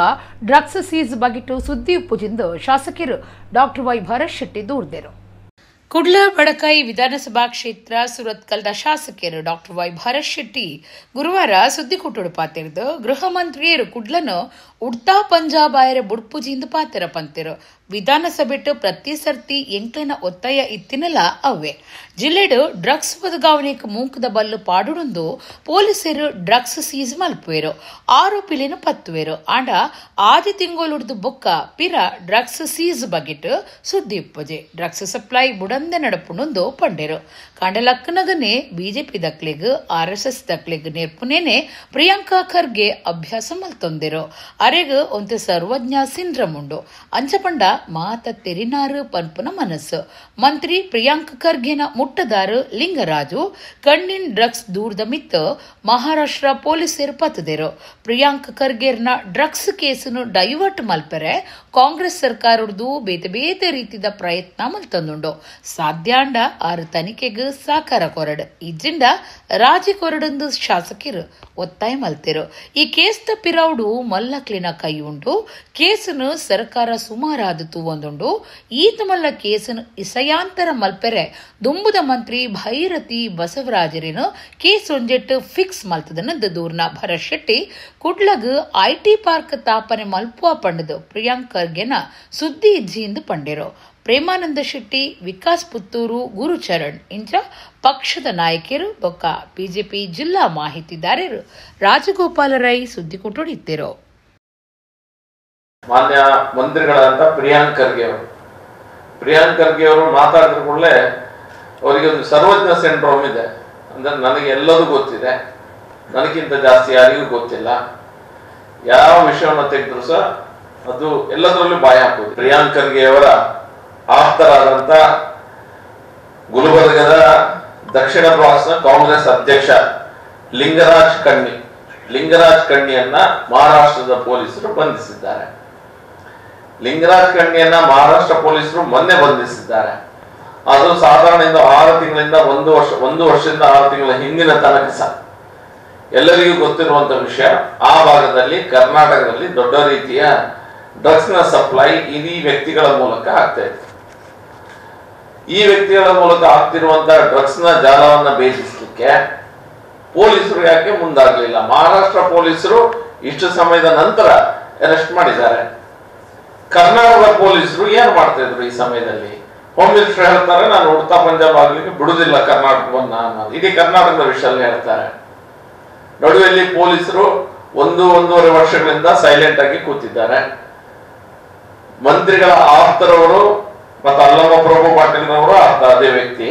Speaker 1: ಡ್ರಗ್ಸ್ ಸೀಸ್ ಬಗಿಟ್ಟು ಸುದ್ದಿ ಉಪ್ಪುಜಿಂದು ಶಾಸಕರು ಡಾಕ್ಟರ್ ವೈ ಭರತ್ ಶೆಟ್ಟಿ ದೂರ್ದೇರು. ಕುಡ್ಲ ಬಡಕಾಯಿ ವಿಧಾನಸಭಾ ಕ್ಷೇತ್ರ ಸುರತ್ಕಲ್ದ ಶಾಸಕರು ಡಾಕ್ಟರ್ ವೈ ಭರತ್ ಶೆಟ್ಟಿ ಗುರುವಾರ ಸುದ್ದಿಕೂಟಡು ಪಾತಿರ್ದು ಗೃಹ ಮಂತ್ರಿಯರು ಕುಡ್ಲನು ಉಡ್ತಾ ಪಂಜಾಬ್ ಆಯರ ಬುಡ್ಪುಜಿಂದು ಪಾತಿರ ಪಂತಿರು. ವಿಧಾನಸಭೆಟ್ಟು ಪ್ರತಿ ಸರ್ತಿ ಎಂಕ್ಲೆನ ಒತ್ತಾಯ ಇತ್ತಿನಲ ಅವೇ ಜಿಲ್ಲೆಡು ಡ್ರಗ್ಸ್ ಬದಗಾವಣೆಗೆ ಮೂಕದ ಬಲ್ಲು ಪಾಡುಡೊಂದು ಪೊಲೀಸರು ಡ್ರಗ್ಸ್ ಸೀಸ್ ಮಲ್ಪುವೆರು, ಆರೋಪಿಲೇನು ಪತ್ತುವೆರು. ಆಂಡ ಆದಿ ತಿಂಗೊಲುಡ್ದು ಬೊಕ್ಕ ಪಿರ ಡ್ರಗ್ಸ್ ಸೀಸ್ ಬಗೆಟ್ ಸುದ್ದಿ ಉಪ್ಪಜೆ ಡ್ರಗ್ಸ್ ಸಪ್ಲೈ ಬುಡಂದೆ ನಡಪುಣೊಂದು ಪಂಡೆರು. ಕಾಂಡಲಕ್ಕನಗನೆ ಬಿಜೆಪಿ ದಕ್ಲೆಗ್ ಆರ್ಎಸ್ಎಸ್ ದಕ್ಲೆಗ್ ನೇರ್ಪುನೇನೆ ಪ್ರಿಯಾಂಕಾ ಖರ್ಗೆ ಅಭ್ಯಾಸ ಮಲ್ತೊಂದೆರು. ಅರೆಗ್ ಒಂತೆ ಸರ್ವಜ್ಞ ಸಿಂಡ್ರಮ್ ಉಂಡು ಅಂಚಪಂಡ ಮಾತ ತೆರಿನಾರು ಪನ್ಪುನ ಮನಸ್ಸು. ಮಂತ್ರಿ ಪ್ರಿಯಾಂಕ್ ಖರ್ಗೆನ ಮುಟ್ಟದಾರು ಲಿಂಗರಾಜು ಕಣ್ಣಿನ್ ಡ್ರಗ್ಸ್ ದೂರದ ಮಿತ್ತ ಮಹಾರಾಷ್ಟ್ರ ಪೊಲೀಸರು ಪತ್ತದೇರು. ಪ್ರಿಯಾಂಕ್ ಖರ್ಗೆರ್ನ ಡ್ರಗ್ಸ್ ಕೇಸನ್ನು ಡೈವರ್ಟ್ ಮಲ್ಪೆರೆ ಕಾಂಗ್ರೆಸ್ ಸರ್ಕಾರದ್ದು ಬೇತೆ ಬೇತೆ ರೀತಿದ ಪ್ರಯತ್ನ ಮಲ್ತಂದುಂಡು. ಸಾಧ್ಯಾಂಡ ಆರು ತನಿಖೆಗೆ ಸಾಕಾರ ಕೊರಡು ಇದ್ರಿಂದ ರಾಜಿ ಕೊರಡೊಂದು ಶಾಸಕರು ಒತ್ತಾಯ ಮಲ್ತಿರು. ಈ ಕೇಸ್ ಪಿರೌಡು ಮಲ್ಲಕ್ಲಿನ ಕೈ ಉಂಟು. ಕೇಸನ್ನು ಸರ್ಕಾರ ಸುಮಾರಾದ ತೂವೊಂದುಂಡು. ಈತ ಮಲ್ಲ ಕೇಸನ್ನು ಇಸಯಾಂತರ ಮಲ್ಪೆರೆ ದುಂಬುದ ಮಂತ್ರಿ ಭೈರತಿ ಬಸವರಾಜರೇನು ಕೇಸ್ ಒಂಜೆಟ್ಟು ಫಿಕ್ಸ್ ಮಲ್ತದನ್ನ ದೂರ್ನ ಭರತ್ ಶೆಟ್ಟಿ ಕುಡ್ಲಗ್ IT park ತಾಪನೆ ಮಲ್ಪುವ ಪಂಡದು ಪ್ರಿಯಾಂಕ್ ಖರ್ಗೆನ ಸುದ್ದಿ ಇಜ್ಜಿಂದು ಪಂಡೆರು. ಪ್ರೇಮಾನಂದ ಶೆಟ್ಟಿ, ವಿಕಾಸ್ ಪುತ್ತೂರು, ಗುರುಚರಣ್ ಇಂಚ ಪಕ್ಷದ ನಾಯಕರು ಬೊಕ್ಕ ಬಿಜೆಪಿ ಜಿಲ್ಲಾ ಮಾಹಿತಿದಾರರು ರಾಜಗೋಪಾಲ ರೈ ಸುದ್ದಿಕೂಟೊಡಿದ್ದರು.
Speaker 5: ಮಾನ್ಯ ಮಂತ್ರಿಗಳಾದಂಥ ಪ್ರಿಯಾಂಕ್ ಖರ್ಗೆ ಅವರು, ಪ್ರಿಯಾಂಕ್ ಖರ್ಗೆ ಅವರು ಮಾತಾಡಿದ ಕೂಡಲೇ ಅವರಿಗೆ ಒಂದು ಸರ್ವಜ್ಞ ಸಿಂಡ್ರೋಮ್ ಇದೆ. ಅಂದರೆ ನನಗೆ ಎಲ್ಲದೂ ಗೊತ್ತಿದೆ, ನನಗಿಂತ ಜಾಸ್ತಿ ಯಾರಿಗೂ ಗೊತ್ತಿಲ್ಲ. ಯಾವ ವಿಷಯವನ್ನು ತೆಗೆದ್ರು ಸಹ ಅದು ಎಲ್ಲದರಲ್ಲೂ ಬಾಯಿ ಹಾಕೋದು. ಪ್ರಿಯಾಂಕ್ ಖರ್ಗೆ ಅವರ ಆಪ್ತರಾದಂತ ಗುಲ್ಬರ್ಗದ ದಕ್ಷಿಣ ಪ್ರಾನ್ಸ್ನ ಕಾಂಗ್ರೆಸ್ ಅಧ್ಯಕ್ಷ ಲಿಂಗರಾಜ್ ಕಣ್ಣಿಯನ್ನ ಮಹಾರಾಷ್ಟ್ರದ ಪೊಲೀಸರು ಬಂಧಿಸಿದ್ದಾರೆ. ಲಿಂಗರಾಜ್ ಕಣ್ಣಿಯನ್ನ ಮಹಾರಾಷ್ಟ್ರ ಪೊಲೀಸರು ಮೊನ್ನೆ ಬಂಧಿಸಿದ್ದಾರೆ. ಅದು ಸಾಧಾರಣ 6 ತಿಂಗಳಿಂದ ಒಂದು ವರ್ಷದಿಂದ 6 ತಿಂಗಳ ಹಿಂದಿನ ತನಕ ಸಹ ಎಲ್ಲರಿಗೂ ಗೊತ್ತಿರುವಂತ ವಿಷಯ. ಆ ಭಾಗದಲ್ಲಿ ಕರ್ನಾಟಕದಲ್ಲಿ ದೊಡ್ಡ ರೀತಿಯ ಡ್ರಗ್ಸ್ ನ ಸಪ್ಲೈ ಈ ವ್ಯಕ್ತಿಗಳ ಮೂಲಕ ಆಗ್ತಾ ಇತ್ತು. ಈ ವ್ಯಕ್ತಿಗಳ ಮೂಲಕ ಆಗ್ತಿರುವಂತಹ ಡ್ರಗ್ಸ್ ನ ಜಾಲವನ್ನ ಭೇದಿಸಲಿಕ್ಕೆ ಪೊಲೀಸರು ಯಾಕೆ ಮುಂದಾಗಲಿಲ್ಲ? ಮಹಾರಾಷ್ಟ್ರ ಪೊಲೀಸರು ಇಷ್ಟು ಸಮಯದ ನಂತರ ಅರೆಸ್ಟ್ ಮಾಡಿದ್ದಾರೆ. ಕರ್ನಾಟಕದ ಪೊಲೀಸರು ಏನ್ ಮಾಡ್ತಾ ಇದ್ರು ಈ ಸಮಯದಲ್ಲಿ? ಹೋಮ್ ಮಿನಿಸ್ಟರ್ ಹೇಳ್ತಾರೆ, ನಾನು ಉಡ್ತಾ ಪಂಜಾಬ್ ಆಗ್ಲಿಕ್ಕೆ ಬಿಡುದಿಲ್ಲ ಕರ್ನಾಟಕವನ್ನ ಅನ್ನೋದು. ಇಡೀ ಕರ್ನಾಟಕದ ವಿಷಯದಲ್ಲಿ ಹೇಳ್ತಾರೆ. ನಡುವೆಯಲ್ಲಿ ಪೊಲೀಸರು 1-1.5 ವರ್ಷಗಳಿಂದ ಸೈಲೆಂಟ್ ಆಗಿ ಕೂತಿದ್ದಾರೆ. ಮಂತ್ರಿಗಳ ಆಪ್ತರವರು ಮತ್ತು ಅಲ್ಲಮ ಪ್ರಭು ಪಾಟೀಲ್ರವರು ಆಪ್ತ ಅದೇ ವ್ಯಕ್ತಿ.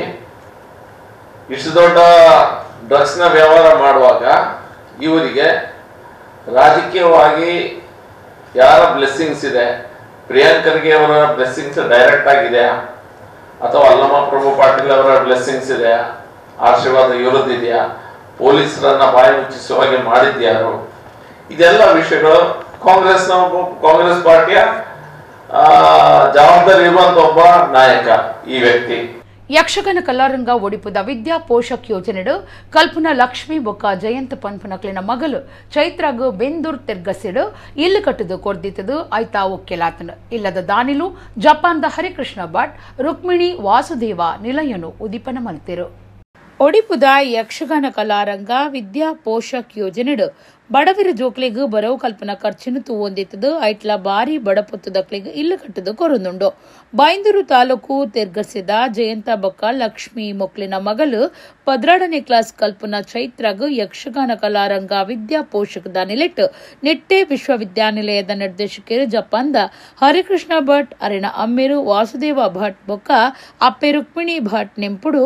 Speaker 5: ಇಷ್ಟು ದೊಡ್ಡ ಡ್ರಗ್ಸ್ ನ ವ್ಯವಹಾರ ಮಾಡುವಾಗ ಇವರಿಗೆ ರಾಜಕೀಯವಾಗಿ ಯಾರ ಬ್ಲೆಸ್ಸಿಂಗ್ಸ್ ಇದೆ? ಪ್ರಿಯಾಂಕ್ ಖರ್ಗೆ ಅವರ ಬ್ಲೆಸ್ಸಿಂಗ್ಸ್ ಡೈರೆಕ್ಟ್ ಆಗಿದೆಯಾ ಅಥವಾ ಅಲ್ಲಮ ಪ್ರಭು ಪಾಟೀಲ್ ಅವರ ಬ್ಲೆಸ್ಸಿಂಗ್ಸ್ ಇದೆಯಾ? ಆಶೀರ್ವಾದ ಇವರದ್ದಿದೆಯಾ? ಪೊಲೀಸರನ್ನ ಬಾಯಿ ಮುಚ್ಚಿಸುವ ಹಾಗೆ ಮಾಡಿದ್ಯಾರು? ಇದೆಲ್ಲ ವಿಷಯಗಳು ಕಾಂಗ್ರೆಸ್ ಪಾರ್ಟಿಯ ಜವಾಬ್ದಾರಿ ಇರುವಂತ ಒಬ್ಬ ನಾಯಕ ಈ ವ್ಯಕ್ತಿ.
Speaker 1: ಯಕ್ಷಗಾನ ಕಲಾರಂಗ ಒಡಿಪುದ ವಿದ್ಯಾ ಪೋಷಕ್ ಯೋಜನೆಡು ಕಲ್ಪನಾ ಲಕ್ಷ್ಮಿ ಬೊಕ್ಕ ಜಯಂತ ಪನ್ಪನಕ್ಲಿನ ಮಗಲು ಚೈತ್ರಾಗು ಬೆಂದೂರ್ ತೆರ್ಗಸಿಡು ಇಲ್ಲು ಕಟ್ಟದು ಕೊರ್ದಿತ್ತದು ಆಯ್ತಾ ಒಕ್ಕೆಲಾತನು. ಇಲ್ಲದ ದಾನಿಲು ಜಪಾನ್ದ ಹರಿಕೃಷ್ಣ ಭಟ್ ರುಕ್ಮಿಣಿ ವಾಸುದೇವ ನಿಲಯನು ಉದೀಪನ ಮಲ್ತಿರು. ಒಡಿಪುದ ಯಕ್ಷಗಾನ ಕಲಾರಂಗ ವಿದ್ಯಾ ಪೋಷಕ್ ಯೋಜನೆಡು ಬಡವಿರ ಜೋಕ್ಲೆಗ್ ಬರವು ಕಲ್ಪನಾ ಖರ್ಚಿನ ತೂವೊಂದಿತ್ತದು ಐಟ್ಲ ಬಾರಿ ಬಡಪೊತ್ತುದಕ್ಲೆಗ್ ಇಲ್ಲು ಕಟ್ಟದು ಕೊರೊಂದುಂಡು. ಬೈಂದೂರು ತಾಲೂಕು ತೆರ್ಗಸಿದ ಜಯಂತ ಬೊಕ್ಕ ಲಕ್ಷ್ಮಿ ಮೊಕ್ಲಿನ ಮಗಲು 12ನೇ ಕ್ಲಾಸ್ ಕಲ್ಪನಾ ಚೈತ್ರಾಗ್ ಯಕ್ಷಗಾನ ಕಲಾರಂಗ ವಿದ್ಯಾ ಪೋಷಕದ ನಿಲೆಟ್ ನಿಟ್ಟೆ ವಿಶ್ವವಿದ್ಯಾನಿಲಯದ ನಿರ್ದೇಶಕರು ಜಪಾನ್ದ ಹರಿಕೃಷ್ಣ ಭಟ್ ಅರಿಣ ಅಮ್ಮೇರು ವಾಸುದೇವ ಭಟ್ ಬೊಕ್ಕ ಅಪ್ಪೆ ರುಕ್ಮಿಣಿ ಭಟ್ ನೆಂಪುಡು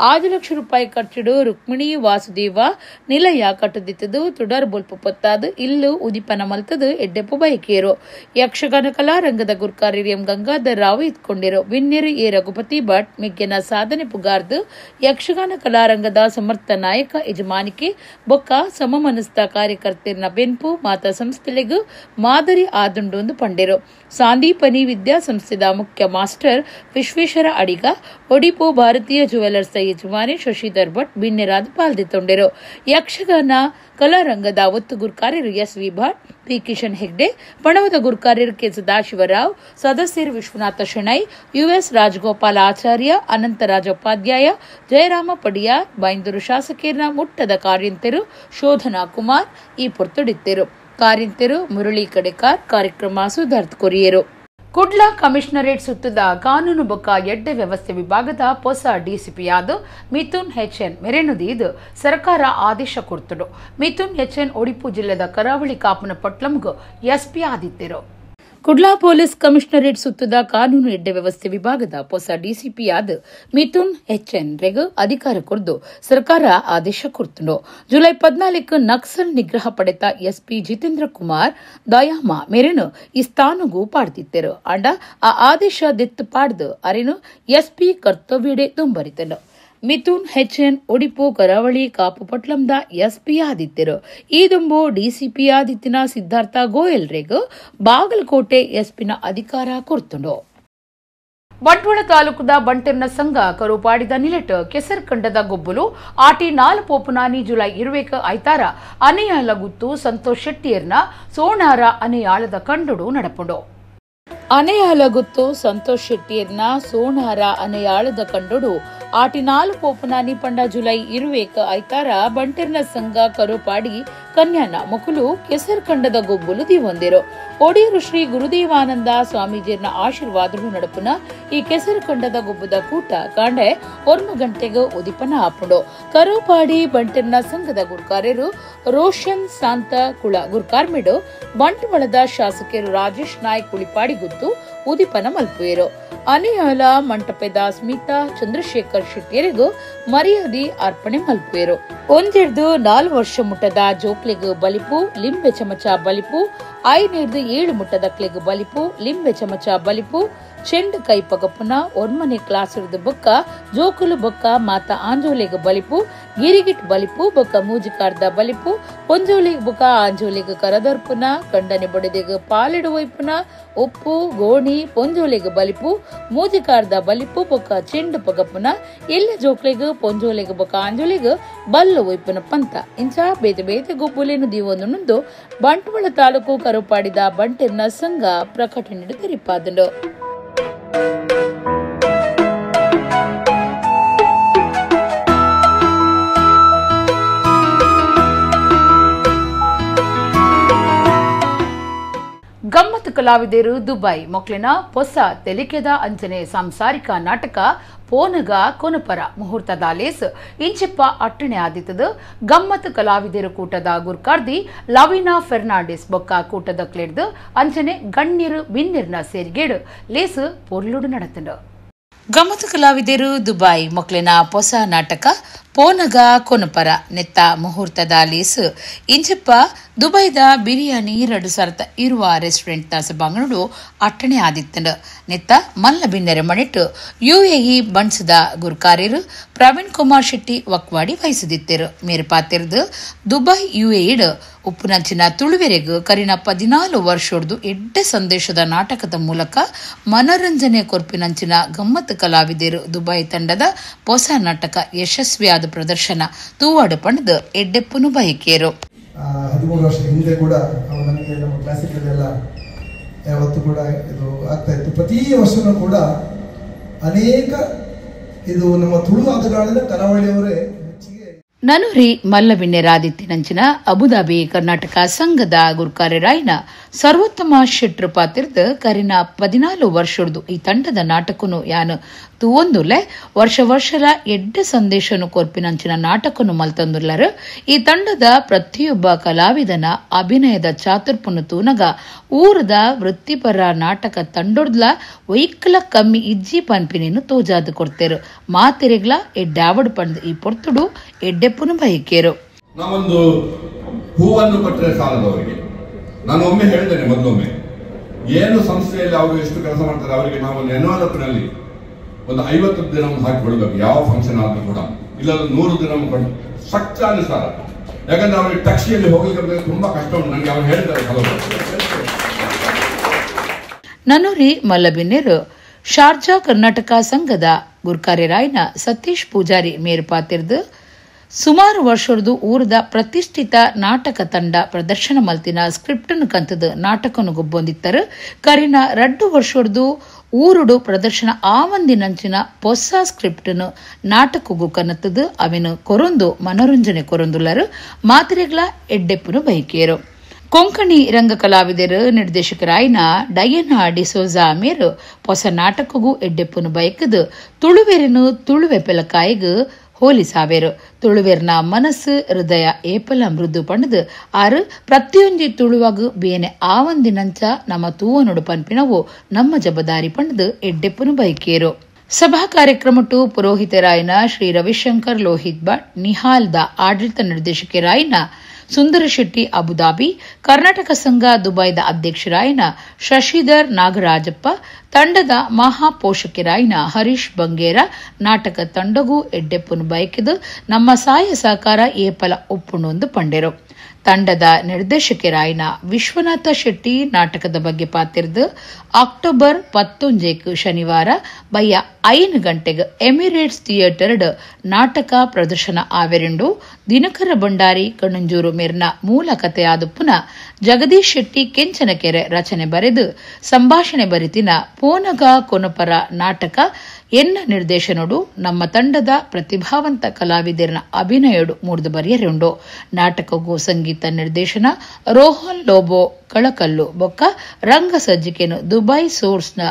Speaker 1: 5 ಲಕ್ಷ ರೂಪಾಯಿ ಖರ್ಚಿಡು ರುಕ್ಮಿಣಿ ವಾಸುದೇವ ನಿಲಯ ಕಟ್ಟದಿತ್ತದು ತುಡರ್ ಬೊಲ್ಪ ಪೊತ್ತಾದು ಇಲ್ಲು ಉದಿಪನ ಮಲ್ತದು ಎಡ್ಡೆಪ್ಪು ಬಯಕೇರು. ಯಕ್ಷಗಾನ ಕಲಾರಂಗದ ಗುರ್ಕಾರಿ ಎಂ ಗಂಗಾಧರ್ ರಾವ್ ಇತ್ಕೊಂಡಿರು. ವಿನ್ಯರು ಎ ರಘುಪತಿ ಭಟ್ ಮಿಗ್ಗೆನ ಸಾಧನೆ ಪುಗಾರ್ದು ಯಕ್ಷಗಾನ ಕಲಾರಂಗದ ಸಮರ್ಥ ನಾಯಕ ಯಜಮಾನಿಕೆ ಬೊಕ್ಕ ಸಮಮನಸ್ಥ ಕಾರ್ಯಕರ್ತರ್ನ ಬೆನ್ಪು ಮಾತಾ ಸಂಸ್ಥೆಲೆಗು ಮಾದರಿ ಆದುಂಡು ಪಂಡೆರು. ಸಾಂದೀಪನಿ ವಿದ್ಯಾಸಂಸ್ಥೆದ ಮುಖ್ಯ ಮಾಸ್ಟರ್ ವಿಶ್ವೇಶ್ವರ ಅಡಿಗ, ಒಡಿಪು ಭಾರತೀಯ ಜುವೆಲರ್ಸ್ ಯಜಮಾನಿ ಶಶಿಧರ್ ಭಟ್ ಬಿನ್ನೆರಾದ ಪಾಲ್ದಿತ್ತೊಂಡೆರು. ಯಕ್ಷಗಾನ ಕಲಾರಂಗದ ಒತ್ತು ಗುರ್ಕಾರ್ಯರು S V Bhat, P Kishan Hegde, ಪಣವದ ಗುರ್ಕಾರ್ಯರು K Sadashivarao, ಸದಸ್ಯರು ವಿಶ್ವನಾಥ ಶೆಣೈ, ಯುಎಸ್ ರಾಜಗೋಪಾಲ ಆಚಾರ್ಯ, ಅನಂತರಾಜ ಉಪಾಧ್ಯಾಯ, ಜಯರಾಮ ಪಡಿಯಾರ್, ಬೈಂದೂರು ಶಾಸಕರ್ನ ಮುಟ್ಟದ ಕಾರ್ಯಂತೆರು ಶೋಧನಾ ಕುಮಾರ್ ಈ ಪೊರ್ತುಡಿತ್ತೆರು. ಕಾರ್ಯಂತೆರು ಮುರಳಿ ಕಡೆಕಾರ್ ಕಾರ್ಯಕ್ರಮ ಸುಧಾರ್ತ್ ಕೊರಿಯರು. ಕುಡ್ಲ ಕಮಿಷನರೇಟ್ ಸುತ್ತದ ಕಾನೂನು ಬೊಕ್ಕ ಎಡ್ಡೆ ವ್ಯವಸ್ಥೆ ವಿಭಾಗದ ಹೊಸ ಡಿಸಿಪಿಯಾದ ಮಿಥುನ್ ಎಚ್ಎನ್ ಮೆರೆನುದೀದು ಸರ್ಕಾರ ಆದೇಶ ಕೊಡ್ತುಡು. ಮಿಥುನ್ ಎಚ್ಎನ್ ಒಡಿಪು ಜಿಲ್ಲೆದ ಕರಾವಳಿ ಕಾಪುನ ಪಟ್ಲಂಗ್ ಎಸ್ಪಿ ಆದಿತ್ಯರು. ಕುಡ್ಲಾ ಪೊಲೀಸ್ ಕಮಿಷನರೇಟ್ ಸುತ್ತದ ಕಾನೂನು ಎಡ್ಡೆ ವ್ಯವಸ್ಥೆ ವಿಭಾಗದ ಹೊಸ ಡಿಸಿಪಿಯಾದ ಮಿಥುನ್ ಎಚ್ಎನ್ ರೆಗ್ ಅಧಿಕಾರ ಕೊರ್ದು ಸರ್ಕಾರ ಆದೇಶ ಕೊಡ್ತುಂಡು. ಜುಲೈ 14 ನಕ್ಸಲ್ ನಿಗ್ರಹ ಪಡೆತ ಎಸ್ಪಿ ಜಿತೇಂದ್ರ ಕುಮಾರ್ ದಯಾಮ ಮೇರೆನು ಈ ಸ್ಥಾನಗೂ ಪಾಡ್ದಿತ್ತರು. ಅಂಡ ಆ ಆದೇಶ ದೆತ್ತು ಪಾಡ್ದು ಅರೆನು ಎಸ್ಪಿ ಕರ್ತವ್ಯಡೆ ತುಂಬರಿತನು. ಮಿಥುನ್ ಎಚ್ಎನ್ ಒಡಿಪು ಕರಾವಳಿ ಕಾಪು ಪಟ್ಲಂದ ಎಸ್ಪಿ ಆದಿತ್ಯರು. ಈ ದುಂಬು ಡಿಸಿಪಿ ಆದಿತ್ಯನ ಸಿದ್ಧಾರ್ಥ ಗೋಯಲ್ ರೇಗ್ ಬಾಗಲಕೋಟೆ ಎಸ್ಪಿನ ಅಧಿಕಾರ ಕೊರ್ತುಂಡು. ಬಂಟ್ವಾಳ ತಾಲೂಕುದ ಬಂಟೆರ್ನ ಸಂಘ ಕರುಪಾಡಿದ ನಿಲೆಟ್ ಕೆಸರ್ಕಂಡದ ಗೊಬ್ಬಲು ಆಟಿ 4 ಪೋಪುನಾನಿ ಜುಲೈ 20 ಐತಾರ ಅನೆಯಾಲ ಗುತ್ತು ಸಂತೋಷ್ ಶೆಟ್ಟಿಯರ್ನ ಸೋಣಾರ ಅನೆಯಾಳದ ಕಂಡುಡು ನಡಪುಂಡು. ಅನೆಯಾಲ ಗುತ್ತು ಸಂತೋಷ್ ಶೆಟ್ಟಿಯರ್ನ ಸೋಣಾರ ಅನೆಯಾಳದ ಕಂಡುಡು ಆಟಿ 4 ಪೋಪುನಾನಿ ಪಂಡ ಜುಲೈ 20 ಐತಾರ ಬಂಟೆರ್ನ ಸಂಘ ಕರುಪಾಡಿ ಕನ್ಯಾನ ಮುಕುಲು ಕೆಸರ್ಕಂಡದ ಗೊಬ್ಬಲು ದಿವಂದಿರು. ಒಡಿಯೂರು ಶ್ರೀ ಗುರುದೇವಾನಂದ ಸ್ವಾಮೀಜಿಯರ್ನ ಆಶೀರ್ವಾದಗಳು ನಡಪುನ ಈ ಕೆಸರ್ಕಂಡದ ಗೊಬ್ಬದ ಕೂಟ ಕಾಂಡೆ 1 ಗಂಟೆಗೆ ಉದಿಪನ ಆಪುಂಡು. ಕರುಪಾಡಿ ಬಂಟೆರ್ನ ಸಂಘದ ಗುರ್ಕಾರ್ಯರು ರೋಷನ್ ಸಾಂತ ಕುಳ ಗುರ್ಕಾರ್ಮಿಡು ಬಂಟ್ವಾಳದ ಶಾಸಕರು ರಾಜೇಶ್ ನಾಯ್ಕ್ ಉಳಿಪಾಡಿ ಗುತ್ತು ಉದಿಪನ ಮಲ್ಪುಯರು. ಅನಿಯಾಲ ಮಂಟಪದ ಸ್ಮಿತಾ ಚಂದ್ರಶೇಖರ್ ಶೆಟ್ಟಿಯರಿಗೂ ಮರ್ಯಾದೆ ಅರ್ಪಣೆ ಮಲ್ಪುವೆರು. 1-4 ವರ್ಷ ಮುಟ್ಟದ ಜೋಕ್ಲೆಗ್ ಬಲಿಪು ಲಿಂಬೆ ಚಮಚ ಬಲಿಪು, 5-7 ಮುಟ್ಟದಕ್ಲೆಗ್ ಬಲಿಪು ಲಿಂಬೆ ಚಮಚ ಬಲಿಪು, ಚೆಂಡು ಕೈ ಪಗಪುನ 9ನೇ ಕ್ಲಾಸ್ ಬೊಕ್ಕ ಜೋಕುಲು ಬೊಕ್ಕ ಮಾತ ಆಂಜೋಲೆಗ್ ಬಲಿಪು, ಗಿರಿಗಿಟ್ ಬಲಿಪು ಬೊಕ್ಕ ಮೂಜಿಕಾರ್ದ ಬಲಿಪು, ಪೊಂಜೋಲಿಗ್ ಬೊಕ್ಕ ಆಂಜೋಲಿಗ್ ಕರದರ್ಪುನ, ಕಂಡನೆ ಬೊಡೆದಿಗ್ ಪಾಲಿಡು ಒಯ್ಪುನ, ಉಪ್ಪು ಗೋಣಿ ಪೊಂಜೋಲೆಗ್ ಬಲಿಪು ಮೂಜಿಕಾರ್ದ ಬಲಿಪು ಬೊಕ್ಕ ಚೆಂಡು ಪಗಪುನ, ಎಲ್ಲ ಜೋಕ್ಲೆಗ್ ಪೊಂಜೋಲೆಗ್ ಬೊಕ್ಕ ಆಂಜೋಲೆಗ್ ಬಲ್ಲು ಒಯ್ಪುನ ಪಂತ ಇಂಚ ಬೇತೆ ಬೇತೆ ಗೊಬ್ಬುಲೇನು ದೀವೊಂದು ಬಂಟ್ವಾಳ ತಾಲೂಕು ಕರುಪಾಡಿದ ಬಂಟೆರ್ನ ಸಂಘ ಪ್ರಕಟಣೆ ತೆರಿಪಾದಂಡು. ಗಮ್ಮತ್ತು ಕಲಾವಿದರು ದುಬೈ ಮೊಕ್ಲಿನ ಹೊಸ ತೆಲಿಕೆದ ಅಂಚನೆ ಸಾಂಸಾರಿಕ ನಾಟಕ ಪೋನಗ ಕೊನಪರ ಮುಹೂರ್ತದ ಲೇಸ್ ಇಂಚಿಪ್ಪ ಅಟ್ಟಣೆ ಆದಿತ್ತದು. ಗಮ್ಮತ್ತು ಕಲಾವಿದರು ಕೂಟದ ಗುರ್ಕಾರ್ದಿ ಲಾವಿನಾ ಫೆರ್ನಾಂಡಿಸ್ ಬೊಕ್ಕ ಕೂಟದ ಕ್ಲೇಡ್ದು ಅಂಚನೆ ಗಣ್ಯರು ಬಿನ್ನಿರ್ನ ಸೇರ್ಗೇಡು ಲೇಸ್ ಪೊರ್ಲುಡು ನಡತಂಡು. ಗಮ್ಮತ್ತು ಕಲಾವಿದರು ದುಬೈ ಮೊಕ್ಲಿನ ಹೊಸ ನಾಟಕ ಪೋನಗ ಕೊನಪರ ನೆತ್ತ ಮುಹೂರ್ತದ ಲೇಸ್ ಇಂಚಿಪ್ಪ ದುಬೈದ ಬಿರಿಯಾನಿ 2020 ರೆಸ್ಟೋರೆಂಟ್ ನ ಸಭಾಂಗಣಡು ಅಟ್ಟಣೆ ಆದಿತ್ತಂಡು. ನೆತ್ತ ಮಲ್ಲ ಬಿನ್ನೆರೆ ಮಣಿಟ್ಟು ಯುಎಇ ಬಣ್ಸದ ಗುರ್ಕಾರ್ಯರು ಪ್ರವೀಣ್ ಕುಮಾರ್ ಶೆಟ್ಟಿ ವಕ್ವಾಡಿ ವಹಿಸಿದಿತ್ತರು. ಮೇರು ಪಾತಿರ್ದು ದುಬೈ ಯುಎಇಡ್ ಉಪ್ಪುನಂಚಿನ ತುಳುವೆರೆಗ್ ಕರಿನ 14 ವರ್ಷೊಡ್ದು ಎಡ್ಡೆ ಸಂದೇಶದ ನಾಟಕದ ಮೂಲಕ ಮನರಂಜನೆ ಕೊರ್ಪಿನಂಚಿನ ಗಮ್ಮತ್ತು ಕಲಾವಿದರು ದುಬೈ ತಂಡದ ಹೊಸ ನಾಟಕ ಯಶಸ್ವಿಯಾದ ಪ್ರದರ್ಶನ ತೂವಾಡು ಪಂಡದು ಎಡ್ಡೆಪ್ಪುನು ಬಯಕೇರು.
Speaker 6: 13 ವರ್ಷದ ಹಿಂದೆ ಕೂಡ ನಮಗೆ ನಮ್ಮ ಕ್ಲಾಸಿಕಲ್ಲೆಲ್ಲ ಯಾವತ್ತೂ ಕೂಡ ಇದು ಆಗ್ತಾ ಇತ್ತು. ಪ್ರತಿ ವರ್ಷನೂ ಕೂಡ ಅನೇಕ ಇದು ನಮ್ಮ ತುಳು ಆಟಗಾರರ ಕರಾವಳಿಯವರೇ.
Speaker 1: ನನೂರಿ ಮಲ್ಲವಿನ್ನೆರಾದಿತ್ತಿನಂಚಿನ ಅಬುದಾಬಿ ಕರ್ನಾಟಕ ಸಂಘದ ಗುರ್ಕಾರ್ಯರಾಯನ ಸರ್ವೋತ್ತಮ ಶೆಟ್ರು ಪಾತಿರ್ದ ಕರಿನ 14 ವರ್ಷದ್ದು ಈ ತಂಡದ ನಾಟಕನು ಯಾನು ತೂವೊಂದುಲ್ಲೆ ವರ್ಷ ವರ್ಷಲ ಎಡ್ಡೆ ಸಂದೇಶನು ಕೊರ್ಪಿನಂಚಿನ ನಾಟಕನು ಮಲ್ತಂದುಲ್ಲರು. ಈ ತಂಡದ ಪ್ರತಿಯೊಬ್ಬ ಕಲಾವಿದನ ಅಭಿನಯದ ಚಾತುರ್ಪುನು ತೂನಗ ಊರದ ವೃತ್ತಿಪರ ನಾಟಕ ತಂಡೊಡ್ಲ ವೈಕ್ಲ ಕಮ್ಮಿ ಇಜ್ಜಿ ಪನ್ಪಿನೇನು ತೋಜಾದು ಕೊಡ್ತೇರು. ಮಾತೆರೆಗ್ಲ ಎಡ್ಡಾವಡ್ ಪಂದ್ ಈ ಪೊರ್ತುಡು ಎಡ್ಡೆಪ್ಪುನು ಬಯಕೇರು.
Speaker 7: ನಾವೊಂದು ಹೂವನ್ನು ಕೊಟ್ಟರೆ ಸಾಲದವರಿಗೆ ನಾನು ಒಮ್ಮೆ ಹೇಳ್ತೇನೆ, ಮೊದಲೊಮ್ಮೆ ಏನು ಸಂಸ್ಥೆಯಲ್ಲಿ ಅವರು ಎಷ್ಟು ಕೆಲಸ ಮಾಡ್ತಾರೆ ಅವರಿಗೆ ನಾವು ಒಂದು ಎನ್ವಲಪ್ನಲ್ಲಿ ಒಂದು 50 ದಿನ ಹಾಕಿ ಕೊಡಬೇಕು, ಯಾವ ಫಂಕ್ಷನ್ ಆದ್ರೂ ಕೂಡ, ಇಲ್ಲ 100 ದಿನ ಕೊಡ ಸಚ್ಚಾನುಸಾರ. ಯಾಕಂದ್ರೆ ಅವರಿಗೆ ಟ್ಯಾಕ್ಸಿಯಲ್ಲಿ ಹೋಗಲಿಕ್ಕೆ ತುಂಬಾ ಕಷ್ಟ ಉಂಟು ನನಗೆ ಅವ್ರು ಹೇಳ್ತಾರೆ ಕೆಲವರು.
Speaker 1: ನನೂರಿ ಮಲ್ಲಬಿನ್ನೇರು ಶಾರ್ಜಾ ಕರ್ನಾಟಕ ಸಂಘದ ಗುರ್ಕಾರ್ಯರಾಯನ ಸತೀಶ್ ಪೂಜಾರಿ ಮೇರು ಪಾತಿರ್ದು ಸುಮಾರು ವರ್ಷದ್ದು ಊರದ ಪ್ರತಿಷ್ಠಿತ ನಾಟಕ ತಂಡ ಪ್ರದರ್ಶನ ಮಲ್ತಿನ ಸ್ಕ್ರಿಪ್ಟನ್ನು ಕಂತದ ನಾಟಕನು ಗೊಬ್ಬೊಂದಿತ್ತರು. ಕರಿನ 2 ವರ್ಷದ್ದು ಊರುಡು ಪ್ರದರ್ಶನ ಆವಂದಿನಂಚಿನ ಹೊಸ ಸ್ಕ್ರಿಪ್ಟನ್ನು ನಾಟಕಗೂ ಕನತದು ಅವಿನ ಕೊರೊಂದು ಮನೋರಂಜನೆ ಕೊರೊಂದುಲ್ಲರು. ಮಾತ್ರೆಗಳ ಎಡ್ಡೆಪ್ಪುನು ಬಯಕಿಯರು. ಕೊಂಕಣಿ ರಂಗ ಕಲಾವಿದರು ನಿರ್ದೇಶಕರಾಯನ ಡಯನಾ ಡಿಸೋಜಾ ಮೇರು ಹೊಸ ನಾಟಕಗೂ ಎಡ್ಡೆಪ್ಪುನು ಬಯಕದು ತುಳುವೆರನು ತುಳುವೆ ಪೆಲಕಾಯಿಗು ಹೋಲಿಸಾವೇರು. ತುಳುವೆರ್ನ ಮನಸ್ಸು ಹೃದಯ ಏಪಲ ಮೃದು ಪಣದು ಆರು ಪ್ರತಿಯೊಂಜಿ ತುಳುವಾಗ ಬೇನೆ ಆವಂದಿನಂಚ ನಮ್ಮ ತೂವನುಡು ಪನ್ಪಿನವು ನಮ್ಮ ಜಬದಾರಿ ಪಣದು ಎಡ್ಡೆಪ್ಪುನು ಬೈಕೇರು. ಸಭಾ ಕಾರ್ಯಕ್ರಮಟ್ಟು ಪುರೋಹಿತರಾಯನ ಶ್ರೀ ರವಿಶಂಕರ್ ಲೋಹಿತ್ ಭಟ್, ನಿಹಾಲ್ದ ಆಡಳಿತ ನಿರ್ದೇಶಕರಾಯನ ಸುಂದರ ಶೆಟ್ಟಿ ಅಬುದಾಬಿ, ಕರ್ನಾಟಕ ಸಂಘ ದುಬೈದ ಅಧ್ಯಕ್ಷರಾಯನ ಶಶಿಧರ್ ನಾಗರಾಜಪ್ಪ, ತಂಡದ ಮಹಾಪೋಷಕರಾಯನ ಹರೀಶ್ ಬಂಗೇರ ನಾಟಕ ತಂಡಗೂ ಎಡ್ಡೆಪ್ಪುನು ಬಯಕಿದು ನಮ್ಮ ಸಾಯ ಸಹಕಾರ ಏಪಲ ಒಪ್ಪುಣೊಂದು ಪಂಡೆರು. ತಂಡದ ನಿರ್ದೇಶಕರಾಯನ ವಿಶ್ವನಾಥ ಶೆಟ್ಟಿ ನಾಟಕದ ಬಗ್ಗೆ ಪಾತಿರ್ದು ಅಕ್ಟೋಬರ್ 19 ಶನಿವಾರ ಬಯ್ಯ 5 ಗಂಟೆಗೆ ಎಮಿರೇಟ್ಸ್ ಥಿಯೇಟರ್ ನಾಟಕ ಪ್ರದರ್ಶನ ಆವೆರೆಂಡು ದಿನಕರ ಭಂಡಾರಿ ಕಣಂಜೂರು ಮೇರ್ನ ಮೂಲ ಕಥೆಯಾದ ಪುನಃ ಜಗದೀಶ್ ಶೆಟ್ಟಿ ಕೆಂಚನಕೆರೆ ರಚನೆ ಬರೆದು ಸಂಭಾಷಣೆ ಬರಿತಿನ ಪೋನಗ ಕೊನಪರ ನಾಟಕ ಎನ್ನ ನಿರ್ದೇಶನೋಡು ನಮ್ಮ ತಂಡದ ಪ್ರತಿಭಾವಂತ ಕಲಾವಿದರನ ಅಭಿನಯಡು ಮೂರ್ದು ಬರೆಯರುಂಡು. ನಾಟಕಗೂ ಸಂಗೀತ ನಿರ್ದೇಶನ ರೋಹನ್ ಲೋಬೋ ಕಳಕಲ್ಲು ಬೊಕ್ಕ ರಂಗ ಸಜ್ಜಿಕೆನು ದುಬೈ ಸೋರ್ಸ್ನ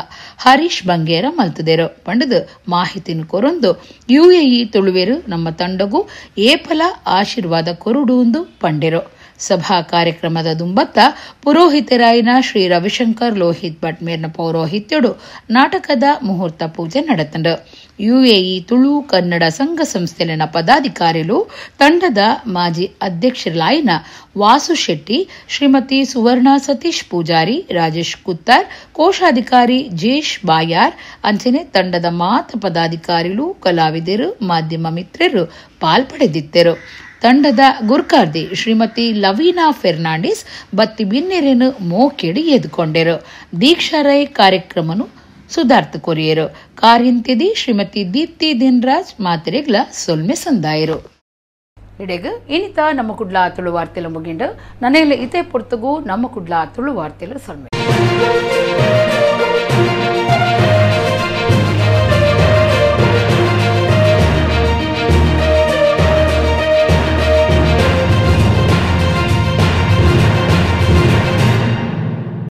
Speaker 1: ಹರೀಶ್ ಬಂಗೇರ ಮಲ್ತದೇರು ಪಂಡದು ಮಾಹಿತಿನ ಕೊರೊಂದು ಯುಎಇ ತುಳುವೇರು ನಮ್ಮ ತಂಡಗೂ ಏಪಲ ಆಶೀರ್ವಾದ ಕೊರುಡು ಪಂಡೆರು. ಸಭಾ ಕಾರ್ಯಕ್ರಮದ ದುಂಬತ್ತ ಪುರೋಹಿತರಾಯಿನ ಶ್ರೀ ರವಿಶಂಕರ್ ಲೋಹಿತ್ ಭಟ್ ಮೇರ್ನ ಪೌರೋಹಿತ್ಯಡು ನಾಟಕದ ಮುಹೂರ್ತ ಪೂಜೆ ನಡೆತಂಡು. ಯುಎಇ ತುಳು ಕನ್ನಡ ಸಂಘ ಸಂಸ್ಥೆಲಿನ ಪದಾಧಿಕಾರಿಲು ತಂಡದ ಮಾಜಿ ಅಧ್ಯಕ್ಷರಾಯಿನ ವಾಸು ಶೆಟ್ಟಿ, ಶ್ರೀಮತಿ ಸುವರ್ಣ ಸತೀಶ್ ಪೂಜಾರಿ, ರಾಜೇಶ್ ಕುತ್ತಾರ್, ಕೋಶಾಧಿಕಾರಿ ಜೇಶ್ ಬಾಯಾರ್ ಅಂಚನೆ ತಂಡದ ಮಾತ ಪದಾಧಿಕಾರಿಲು, ಕಲಾವಿದರು, ಮಾಧ್ಯಮ ಮಿತ್ರರು ಪಾಲ್ಪಡೆದಿದ್ದರು. ತಂಡದ ಗುರ್ಕಾರ್ದಿ ಶ್ರೀಮತಿ ಲವೀನಾ ಫೆರ್ನಾಂಡಿಸ್ ಬತ್ತಿ ಬಿನ್ನೆರೆನು ಮೋಕೆಡು ಎದ್ಕೊಂಡೆರು. ದೀಕ್ಷಾ ರೈ ಕಾರ್ಯಕ್ರಮನು ಸುಧಾರ್ಥ ಕೊರಿಯರು. ಕಾರ್ಯಂತಿದಿ ಶ್ರೀಮತಿ ದೀಪ್ತಿ ದಿನ್ರಾಜ್ ಮಾತ್ರೆಗ್ಲ ಸೊಲ್ಮೆ ಸಂದಾಯರು. ಇಡೆಗ್ ಇನಿತ ನಮ್ಮ ಕುಡ್ಲ ತುಳು ವಾರ್ತೆಲು ಮುಗಿಂಡು. ನನೆಲ್ಲ ಇತೆ ಪೊರ್ತುಗು ನಮ್ಮ ಕುಡ್ಲ ತುಳು ವಾರ್ತೆಲು ಸೊಲ್ಮೆ.